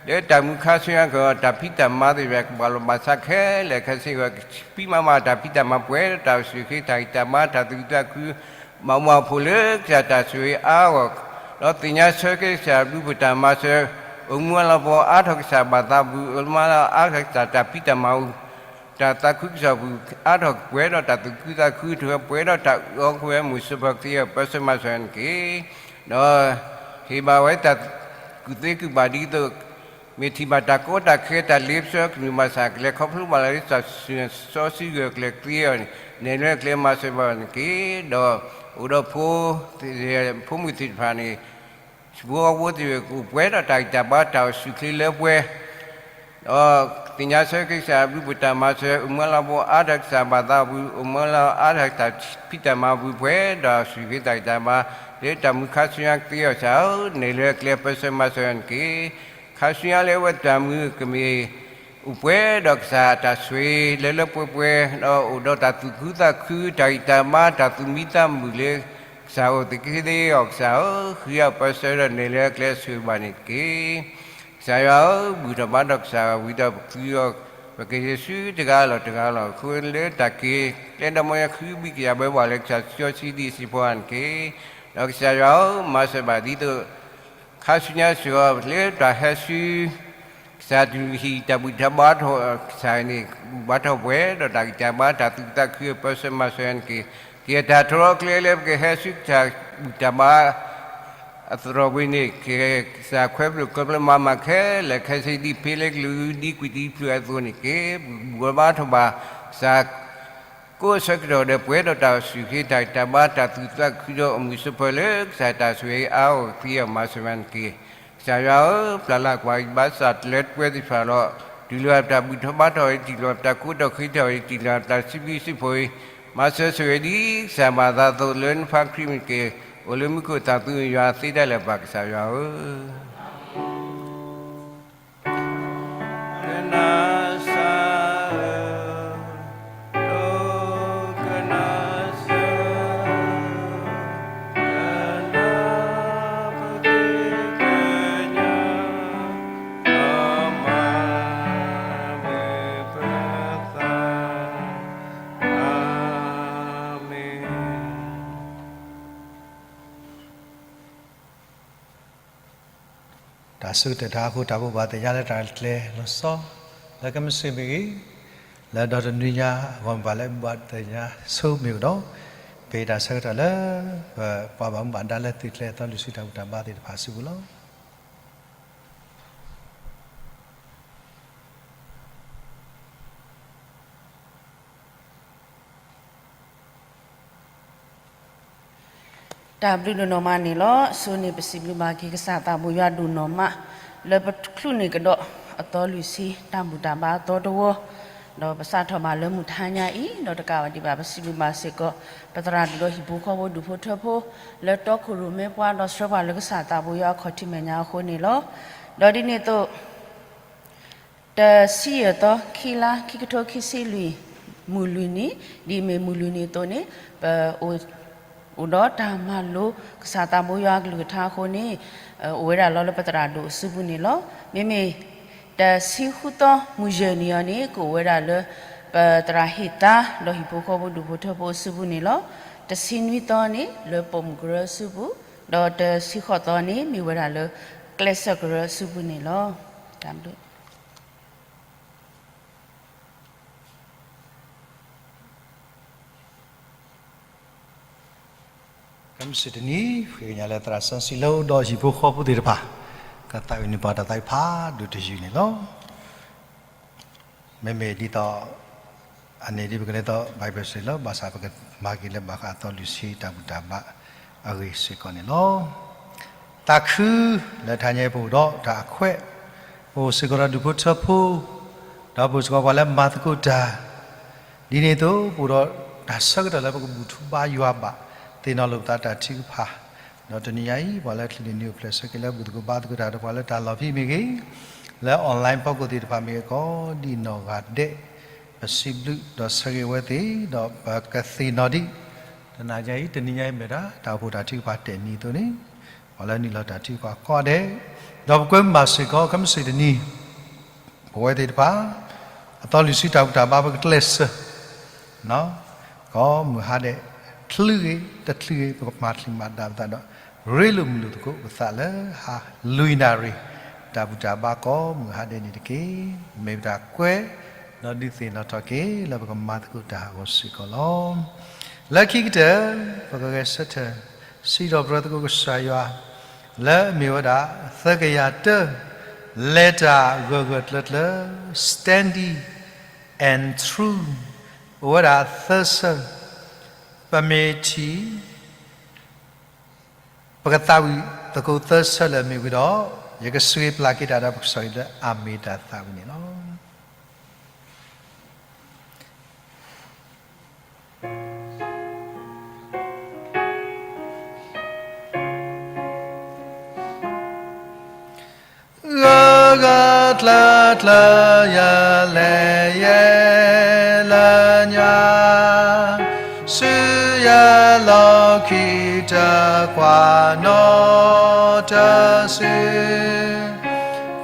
လၢတၢ်မုၢ်ခါဆူညါကီး တၢ်ဖံးတၢ်မၤသ့ၣ်တဖၣ် ကဘၣ်လီၢ်ဘၣ်စးခဲလၢာ် ခဲဆ့ ကဖံးမၤဘၣ်တၢ်ဖံးတၢ်မၤ ပှဲၤဒီးတၢ်အိၣ်ဆူၣ်ချ့ တၢ်ဂံၢ်တၢ်ဘါ တၢ်သူၣ်ခုသးခု ဘၣ်မူဘၣ်ဖှိၣ်လၢကစၢ်တၢ်ဆိၣ်ဂ့ၤအါဂီၢ်, ဒီးသ့ၣ်ညါဆၢက့ၤကစၢ်ဘျုးဖှိၣ်တၢ်မၤစၢၤ, အိၣ်မူအလၤကပီၤအါထီၣ်ကစၢ်ဘၣ်သးပူၤ, အိၣ်မူအါထီၣ်ကစၢ်တၢ်ဖံးတၢ်မၤပူၤ, တၢ်သးခုကစီၣ်ပူၤ အါထီၣ်ပှဲၤဒီးတၢ်သူၣ်ခုသးခု ထုးပှဲၤဒီးတၢ်အုၣ်အီၤခီၣ်ဝဲ မုၢ်စၢဖှီၣ်ကသ့အီၤ ပၢဆှၢမၤစၢၤန့ၣ်တက့ၢ်. ဒီးဟ့ၣ်ဘၣ်ဝဲတၢ်ကူၣ်သ့ကူၣ်ဘၣ်ဒ်သိး မ့ၢ်ထံၣ်ဘၣ်တၢ်ကီတၢ်ခဲ တၢ်လ့ပစီကမုၢ်မၤစၢၤ ကလဲၤခီဖျိဘၣ်လၢတၢ်စူၢ်နာ်စီဆှံဂၢၢ်ကျၢၤကသ့အီၤန့ၣ် နဲၣ်လၢကျဲမၤစၢၤဘၣ်န့ၣ်တက့ၢ်. ဒီးအိၣ်ဒီးဖိ ဖိမုၣ်သ့ၣ်တဖၣ်န့ၣ် ဖိဃီဖိသ့ၣ်တဖၣ် ကအိၣ်ပှဲၤဒီးတၢ်ဂံၢ်တၢ်ဘါ တၢ်အိၣ်ဆူၣ်ချ့လၢပှဲၤ ဒီးသ့ၣ်ညါဆၢက့ၤကစၢ်ဘျုးဖှိၣ်တၢ်မၤစၢၤ, အိၣ်မူအလၤကပီၤအါထီၣ်ကစၢ်ဘၣ်သးပူၤ, အိၣ်မူအလၤအါထီၣ်တၢ်ဖံးတၢ်မၤပူၤ ပှဲၤဒီးစူၢ်က့ၤတၢ်ဂံၢ်တၢ်ဘါ လၢတၢ်မုၢ်ခါဆူညါကသ့အီၤကစၢ်ဧၢ, နဲၣ်လၢကျဲပၢဆှၢမၤစၢၤန့ၣ်တက့ၢ်. ခါဆူညါလၢအဝဲတၢ်မုၢ်ကမ့ၢ် အိၣ်ပှဲၤဒီးကစၢ်တၢ်ဆိၣ်ဂ့ၤလၢလၢပှဲၤပှဲၤ, ဒီးအိၣ်ဒီးတၢ်သူၣ်ခုသးခု တၢ်ဂံၢ်တၢ်ဘါ တၢ်သူၣ်မံသးမုာ်လၢ ကစၢ်အိၣ်သက့သ့အီၤကစၢ်ဧၢ, ဃုအပၢဆှၢဒီးနဲၣ်လၢကျဲဆိၣ်ဂ့ၤဘၣ်န့ၣ်တက့ၢ်. ကစၢ်ယွၤဧၢ, ဘူၣ်ထီၣ်ဘါထီၣ်ကစၢ် ဝံၤဒီးပဃုအီၤ ပကယ့ၣ်ၡူးတဂၤလီၤတဂၤလီၤ. အဃိလၢတၢ်က့ၤကျဲဒီမါဝၤ ဃုဘံၣ်ကယၤဘၢဘၣ်လၢကစၢ်စီဆှံဒ်စ့ဖိအါန့ၣ်တက့ၢ်. ဒီးကစၢ်ယွၤဧၢ, မၤစၢၤဘၣ်ဒ်သိး ခါဆူညါစ့ၢ်ကီး လၢတၢ်ဟဲဆူ ကစၢ်တၢ်လုၢ်ဟံၣ် တၢ်ဘူၣ်တၢ်ဘါထီၣ်ကစၢ်န့ၣ် ဘူၣ်ဘါထီၣ်ပှဲၤဒီးတၢ်ဂံၢ်တၢ်ဘါ တၢ်သူၣ်ခုသးခု ပၢဆှၢမၤစၢၤန့ၣ်တက့ၢ်. ကယဲၢ်တၢ်ထီၣ်လီၤကျဲလၢပကဟဲဆူကစၢ်ဘူၣ်တၢ်ဘါ အသရိာ်ဝံၤန့ၣ် ကစၢ်ခွဲးဘျုးခွဲးဖျၢၣ်မၤမၤခဲလၢာ်ခဲဆ့ ဒ်ဖဲလၢကလုာ် ဒ်ကွံာ်တံၤဖျၢၣ်အသိးန့ၣ်တက့ၢ်. ဘူၣ်ဘါထီၣ်ဘၣ် ကစၢ် ကိးဆၢကတီၢ်ဒီးပှဲၤဒီးတၢ်အိၣ်ဆူၣ်ချ့ တၢ်ဂံၢ်တၢ်ဘါ တၢ်သူၣ်ခုသးခုဒီးအမုၢ်စ့ၢ်ကီးလၢ ကစၢ်တၢ်ဆိၣ်ဂ့ၤအါဂီၢ်ကသ့အီၤ မၤစၢၤမၤန့ၣ်တက့ၢ်. ကစၢ်ယွၤဧၢ, ပျၢ်လၢ်ကွၢ်အံၤ ဘၣ်ဆၣ်တလၢတပှဲၤသ့ၣ်တဖၣ်လီၤ. တုၤလၢတၢ်ဘူၣ်ထီၣ်ဘါထီၣ်အံၤ, တုၤလၢတၢ်ကိးထီၣ်ဃ့ထီၣ်အံၤ, တုၤလၢတၢ်စံးဘျုးစံးဖှိၣ်အံၤ, မၤစၢၤဆိၣ်ဂ့ၤဒ်ကစၢ်ဘၣ်သးအသိး လၢနဖါခရံာ်မ့ၢ်တက့ၢ်. အိၣ်လၢမူခိၣ်တၢ်သူယွၤသ့ဒၣ်လဲာ် ပၢ်ကစၢ်ယွၤဧၢ. တၢ်ဆၢကတီၢ်တဟါအဃိ တၢ်ဘိးဘၣ်သ့ၣ်ညါလၢတၢ်ကျဲၤလီၤဆီ လၢကမ့ၢ်စ့ၢ်မ့ၢ်ဂ့ၤ, လၢဒီတနွံညါအဂီၢ်မ့ၢ်ဘၣ် လၢဘိးဘၣ်သ့ၣ်ညါဆိမ့ၢ်အိၣ်ဒီး, ပတၢ်ဆၢကတီၢ်လၢ ပပှၤဘၣ်မူဘၣ်ဒါလၢသုးကျဲၤအသီ လုၢ်ဆူတၢ်ဘူၣ်တၢ်ဘါသ့ၣ်တဖၣ်အစုပူၤလီၤ. တၢ်ဘျုးဒိၣ်နီၢ်မးန့ၣ်လီၤ. အဆိန့ၣ် ပစံးဘျုးဘၣ်က့ၤကစၢ်သးဘိယွၤဒိၣ်နီၢ်မး လၢပတချုးန့ၢ်ကဒီးအသီ လုၢ်ဆူတၢ်ဘူၣ်တၢ်ဘါအသီတဝီ, ဒီးပစးထီၣ်ဘၣ်လၢမုၢ်တဟါညါအံၤ, ဒီးတကးဘၣ်ဒံးဘၣ် ပစံးဘျုးဘၣ်စ့ၢ်ကီး ပသရၣ်ဒိၣ်ဒီးဟံၣ်ဖိဃီဖိ ဒူၣ်ဖိထၢဖိ လၢတီခိၣ်ရိၣ်မဲပှၤ ဒီးဆှၢပှၤလၢကစၢ်သးဘိယွၤအခီၣ်ထံးမဲာ်ညါအဃိန့ၣ်လီၤ. ဒီးဒ်န့ၣ်အသိး တဆံယဲၢ်သီ ခံလါ ခံကထိခံဆံလွံၢ် မုၢ်လွံၢ်နံၤ, ဒ်အမ့ၢ်မုၢ်လွံၢ်နံၤအသိးန့ၣ် ပအိၣ်ဒီးတၢ်မၤလိကစၢ်သးဘိယွၤအကလုၢ်ကထါအဃိန့ၣ် အိၣ်ဝဲဒၣ်လီၤလၢပသရၣ်ဒိၣ်အစုပူၤန့ၣ်လီၤ. မ့မ့ၢ် တဆံဃုသီ မုၢ်ယဲၢ်နံၤအံၤန့ၣ် ကအိၣ်ဝဲဒၣ်လၢ ပသရၣ်ဟ့ၣ်သါ ဒီးဟံၣ်ဖိဃီဖိ ဒူၣ်ဖိထၢဖိအစုပူၤန့ၣ်လီၤ. တဆံနွံသီန့ၣ် လၢပိာ်မုၣ်ကရၢအစုပူၤ, ဒီးတဆံဃိးသီန့ၣ် မ့ၢ်ဝဲဒၣ်လၢ ကျဲးစၢးကရၢအစုပူၤန့ၣ်လီၤ. တၢ်ဘျုး ကမ့ၢ်စ့ၢ်တနံၤ ဃ့ကညးလၢသရၣ်စီဆှံလၢအိၣ်ဒီးဟံၣ်ဖိဃီဖိသ့ၣ်တဖၣ် ကသးဝံၣ်န့ၢ်ပှၤတၢ်သးဝံၣ်ဖးဒိၣ်တယုၢ်န့ၣ်လီၤ. မ့မ့ၢ်ဒ်သိး အန့ၣ်ဒ်ပကလဲၤသိး Bible study လီၤ. ဘၣ်ဆၣ်ပကမၤက့ၤလၢဘၣ်ဃးအသီ လုၢ်ဆူတၢ်ဘူၣ်တၢ်ဘါအဂ့ၢ်စ့ၢ်ကီးန့ၣ်လီၤ. သးခုလၢတဟါညါအံၤ ပအိၣ်ဒီးတၢ်အခွဲး, ပအိၣ်စ့ၢ်ကီးဒီးဒူၣ်ဖိထၢဖိ, ဒီးပအိၣ်စ့ၢ်ကီးပှၤလၢမၤသကိးတၢ်, ဒ်န့ၣ်အသိး ပအိၣ်ဒီးတၢ်ဆၢကတီၢ်လၢပကဘူၣ်ထီၣ်ဘါယွၤဘၣ်, သ့ၣ်နီၣ်လိာ်ပသးတၢ်ထုကဖၣ်, ဒီးတနံၤညါအံၤ ပှၤလၢချံးန့ၣ် နုာ်အိၣ်ဖျဲၣ်ဆၢက့ၤလၢဘူၣ်သကိးဘါသကိးတၢ်ဒီးပှၤလၢတၢ်လီၢ်ဖဲမ့ၢ်ဂ့ၤ, လၢ online ဖီခိၣ်သ့ၣ်တဖၣ်မ့ၢ်ဂ့ၤ ကိးဒံနီၢ်ဂၤဒဲး, ပစံးဘျုးဒီးဆၢဂ့ၤဝဲသ့ၣ် ဒီးပကသ့ၣ်နီၣ်ဒံး, တနံၤညါအံၤ တနံၤညါအံၤမ့ၢ်ဒၣ် တၢ်အိၣ်ဖှိၣ်တၢ်ထုကဖၣ်တဲာ်နံၤအသိးန့ၣ်, ပှၤလၢနုာ်လီၤတၢ်ထုကဖၣ်ကိးဂၤဒဲး, ဒီးပကွဲမုာ်ဘၣ်စ့ၢ်ကီး ကမ့ၢ်စ့ၢ်တနံၤ ပဝဲသ့ၣ်တဖၣ် အသီ လုၢ်ဆူတၢ်ဘူၣ်တၢ်ဘါ ပကကျဲးစၢး ကိးမုၢ်ဟါဒဲး, ချုးဂ့ၤတချုးဂ့ၤ ပကမၤချံးမၤဒါပသးဒီး ရ့လိာ်မုာ်လိာ်သကိးပသးလၢဟါလွံၢ်နၣ်ရံၣ် တၢ်ဘူၣ်တၢ်ဘါကိးမုၢ်ဟါဒဲးန့ၣ်တက့ၢ်. မ့ၢ်ပတၢ်ကွဲး ဒီးဒုးသ့ၣ်နီၣ်ထီၣ်က့ၤလၢပကမၤသကိးတၢ်အဂီၢ်စ့ၢ်ကီးလီၤ. လၢခံကတၢၢ် ပကဂဲၤဆၢထၢၣ် စံးထီၣ်ပတြၢၤသကိးကစၢ်ယွၤ လၢအမ့ၢ်ဝဲဒၣ် သၢကယၤတၢ လဲၤတၢ်ဂၢၢ်ဂၢၢ်ကျၢၤကျၢၤ Standing and True အိၣ်ဝဲဒၣ်သၢဆၢ, ပမ့ၢ်ထံၣ် ပကသးဝံၣ်သကိးသၢဆၢလၢအမ့ၢ်ဝံၤဒီး ယကစံးပျၢ်က့ၤတၢ်ဒီးပကစၢ်အံၤလၢ အမ့ၢ်တၢ်သးဝံၣ်န့ၣ်လီၤ. ဂၢၢ်ဂၢၢ်ကျၢၤကျၢၤ ယလဲၤယဲလၢညါ, ဆူယလီၢ်ခံတကွၢ်နီတစု,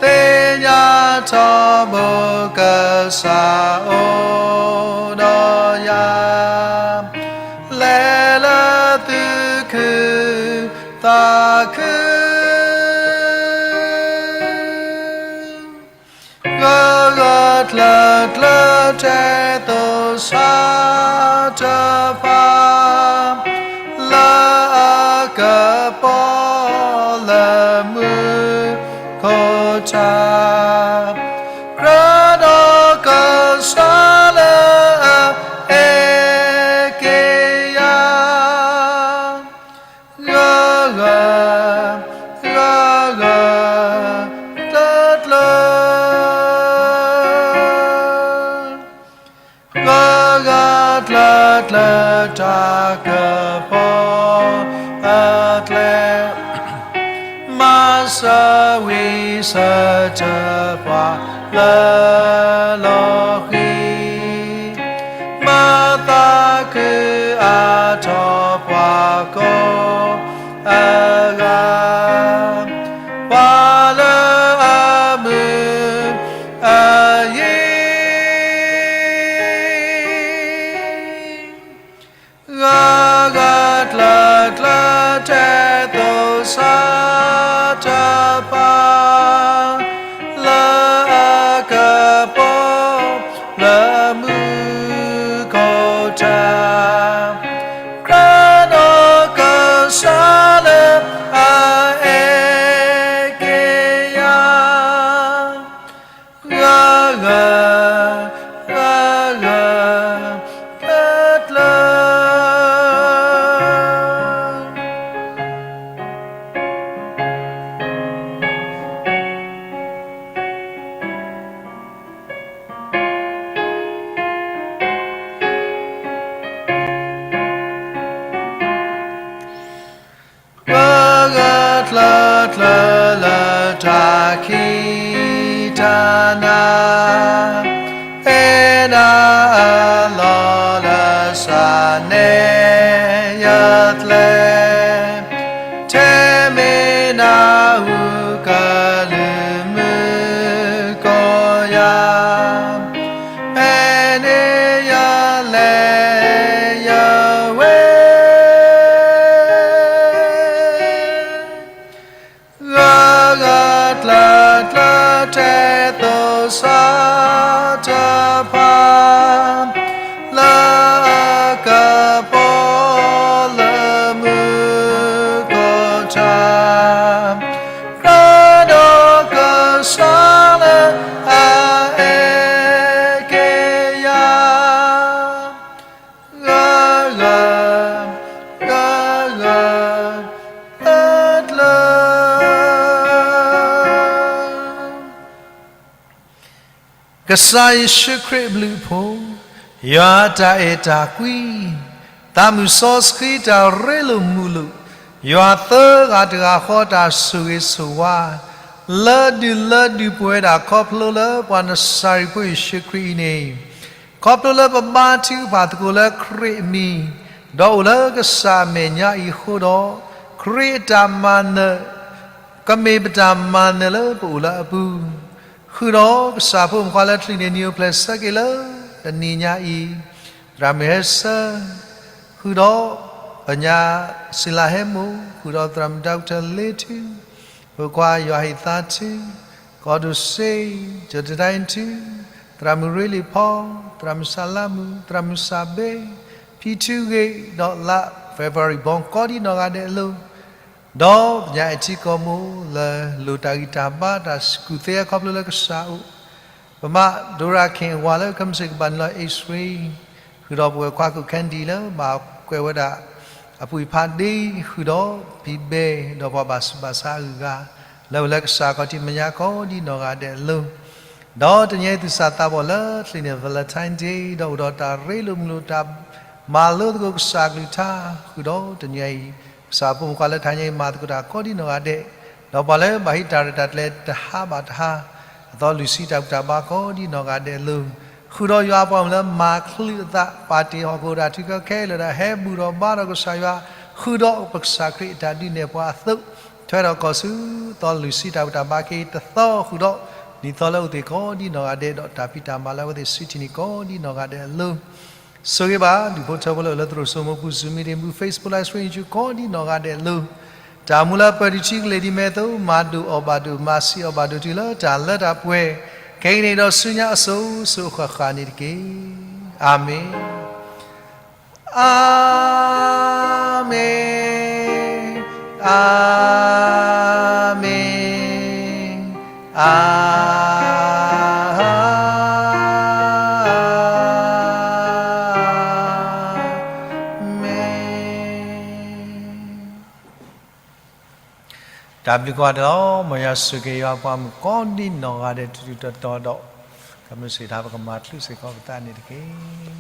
သ့ၣ်ညါထီဘိကစၢ်အိၣ်ဒီးယၤ, လဲၤလၢသုခုသးခု ဂၢၢ်ဂၢၢ်ကျၢၤကျၢၤ တဲသိးဆါတဖၣ်, လၢအကပီၤလၢမူခိၣ်ထး, ကြၢးဒီးကစၢ်လၢအအဲၣ်က့ၤယၤ ဂၢၢ်ဂၢၢ်, ဂၢၢ်ဂၢၢ်ကျၢၤကျၢၤ, ဂၢၢ်ဂၢၢ်ကျၢၤကျၢၤ တၢ်ကပီၤအကျဲ, မၤစၢၤဝံၡၢၣ်တၢ်ပှၤလၢလီၢ်ဃံ, မၤသးခုအါထီၣ်ပှၤကိးအဂၤ, ပှၤလၢအမုာ်အယံၤ ဂၤဂၤကျၢၤကျၢၤ တဲသိးစးတဖၣ်, လၢအကပီၤလၢမူခိၣ်ထး, ကြၢးဒီးကစၢ်လၢအအဲၣ်က့ၤယၤ ဂၤဂၤ, ဂၤဂၤ, ကျၢၤကျၢၤ. ဂၤဂၤကျၢၤကျၢၤလၢတၢ်ခံးတၢ်နၤ, အဲၣ်နၤအလီၢ်လၢစးနဲယကျဲ, ထဲမ့ၢ်နၢ်ဟူကလုၢ်မုၢ်ကိးယၤ, ဖဲန့ၣ်ယလဲၤယဝဲ ဂၤဂၤကျၢၤကျၢၤ တဲသိးစးတဖၣ်, လၢအကပီၤလၢမူခိၣ်ထး, ကြၢးဒီးကစၢ်လၢအအဲၣ်က့ၤယၤ ဂၤဂၤ, ဂၤဂၤ, ကျၢၤကျၢၤ. ကစၢ်ယ့ၣ်ၡူးခရံာ်အဘျုးအဖှိၣ်, ယွၤအတၢ်အဲၣ်တၢ်ကွံ, သးမုၢ်စီဆှံတၢ်ရ့လိာ်မုာ်လိာ်, ယွၤသၢဂၤတဂၤဃီတၢ်ဆိၣ်ဂ့ၤဆိၣ်ဝါ, လၢဒုးလၢဒုးပှဲၤဒၣ်ခီဖျိလၢပှၤနစၤရ့းဖိယ့ၣ်ၡူးခရံာ်အံၤန့ၣ်, ခီဖျိလၢပဘါထုကဖၣ်သကိးလၢခရံာ်အမံၤ, ဒီးအိၣ်လၢကစၢ်အမဲာ်ညါအံၤအဃိဒီး, ခရံာ်အတၢ်မၤနၢၤ ကမ့ၢ်ပတၢ်မၤနၢၤလၢပအိၣ်လၢအပူၤ, ဃုာ်ဒီးကစၢ်ဖိမုၣ်ဖိခွါလၢချံးန့ၢ်နံၤအိၣ်ဖျဲၣ်ဆၢက့ၤလၢတနံၤညါအံၤ, သရၣ်မုၣ်ဟဲဆၢ, ဃုာ်ဒီးပညါစံလၤဟဲမိၢ်, ဃုာ်ဒီးသရၣ်မုၣ်ဒီကထၢၣ်လ့ထူ, ဖိခွါယွၤဟ့ၣ်သါထူ, ကီၢ်ဒိၣ်စ့, ကၠီၤတတါအ့ထူ, သရၣ်မုၣ်ရ့လံၣ်ဖီ, သရၣ်မုၣ်စၢ်လါမုၣ်, သရၣ်မုၣ်စၢ်ဘ့, ဖံထူဂ့ၤ, ဒီးလါ February born ကိးဒံနီၢ်ဂၤဒဲးအလိၤ ဒီးပညါအဲၣ်ထံကီၢ်မိၢ်လၢလိၣ်တၢ်ဂံၢ်တၢ်ဘါတၢ်ကူၣ်သ့အခီဖျိလၢကစၢ်အိၣ်, ပမါဒိရၣ်ခ့ၣ်အဝၤလၢကမ့ၢ်စ့ၢ်ကီးဘၣ်နုာ်လီၤ X-ray, ဃုာ်ဒီးပဝဲၢ်ခွါခိၣ် Candy လၢဘၣ်ကွဲးဝဲဒၣ် အပှ့ၤဖးဒ့ ဃုာ်ဒီးဖံဘဲ ဒီးပှၤဘၣ်ဆူးဘၣ်ဆါအဂုၤအဂၤ လၢပှၤလၢကစၢ်ခီၣ်ထံးမဲာ်ညါကိးဒံနီၢ်ဂၤဒဲးအလိၤ, ဒီးတနံၤအံၤသူၣ်စၢ်သးဘီၣ်လၢချံးန့ၢ် Valentine Day ဒီးအိၣ်ဒီးတၢ်ရ့လိာ်မုာ်လိာ်တၢ် မၤလိသကိးကစၢ်အကလုၢ်ကထါ, ဃုာ်ဒီးတနံၤအံၤ ကစၢ်ဖိမုၣ်ဖိခွါလၢထါညါအံၤမၤသကိးတၢ်ကိးဒံနီၢ်ဂၤဒဲး, ဒီးပှၤလၢဘၣ်ဟံးတၢ်ရဲၣ်တၢ်ကျဲၤတဟါဘၣ်တဟါ, အသီလွံၢ်ဆံတၢ်ဘူၣ်တၢ်ဘါကိးဒံနီၢ်ဂၤဒဲးအလိၤ, ဃုာ်ဒီးယွၤအပှၤမုၣ်လၢမၤချုးအသး ပာ်တ့ၢ်ဟီၣ်ခိၣ်ဒီးတၢ်ထုကဖၣ်ခဲလၢာ်ဒီး ဟဲဘူၣ်ထီၣ်ဘါထီၣ်ကစၢ်ယွၤ, ဃုာ်ဒီးပကစၢ်ခရံာ်အတၢ်ဒုးနဲၣ်ပှၤအသိး, ထွဲထီၣ်ကီၢ်ဆူသီလွံၢ်ဆံတၢ်ဘူၣ်တၢ်ဘါက့ၤတသီ ဃုာ်ဒီးနံၣ်သီလၢအိၣ်သ့ၣ်ကိးဒံနီၢ်ဂၤဒဲး ဒီးတၢ်ဖံးတၢ်မၤလၢအဝဲသ့ၣ်ဆူထံၣ်န့ၣ်ကိးဒံနီၢ်ဂၤဒဲးအလိၤ ဆိၣ်ဂ့ၤဘၣ်ဒူၣ်ဖိထၢဖိလၢအိၣ်လၢသရိာ်စိမိပူၤ Zoom meeting ပူၤ Facebook Live Stream ယူၤကိးဒံနီၢ်ဂၤဒဲးအလိၤ, တၢ်မူလၢပၢၤတထံကလဲၤဒ်မဲာ်သိး မၤဒိၣ်အီၣ်ဘၣ်ဒိၣ် မၤဆံးအီၣ်ဘၣ်ဒိၣ်တုၤလၢတၢ်လၢတၢ်ပှဲၤ, ခဲအံၤန့ၣ်ဒီးဆူညါအစိၤစိၤအဃၣ်ဃၣ်န့ၣ်တက့ၢ်. အၤမ့ၣ်. အၤမ့ၣ်, အၤမ့ၣ်, အၤမ့ၣ်. တၢ်ဘျုးကိးဂၤဒဲးလီၤ. မ်ယွၤဆိၣ်ဂ့ၤယွၤအပှၤမုၣ်ကိးဒံနီၢ်ဂၤဒဲး တတုၤတတီၤဒီး ကမ့ၢ်စ့ၢ်ကီးပကမၤချုးစ့ၢ်ကီးပသးန့ၣ်တက့ၢ်.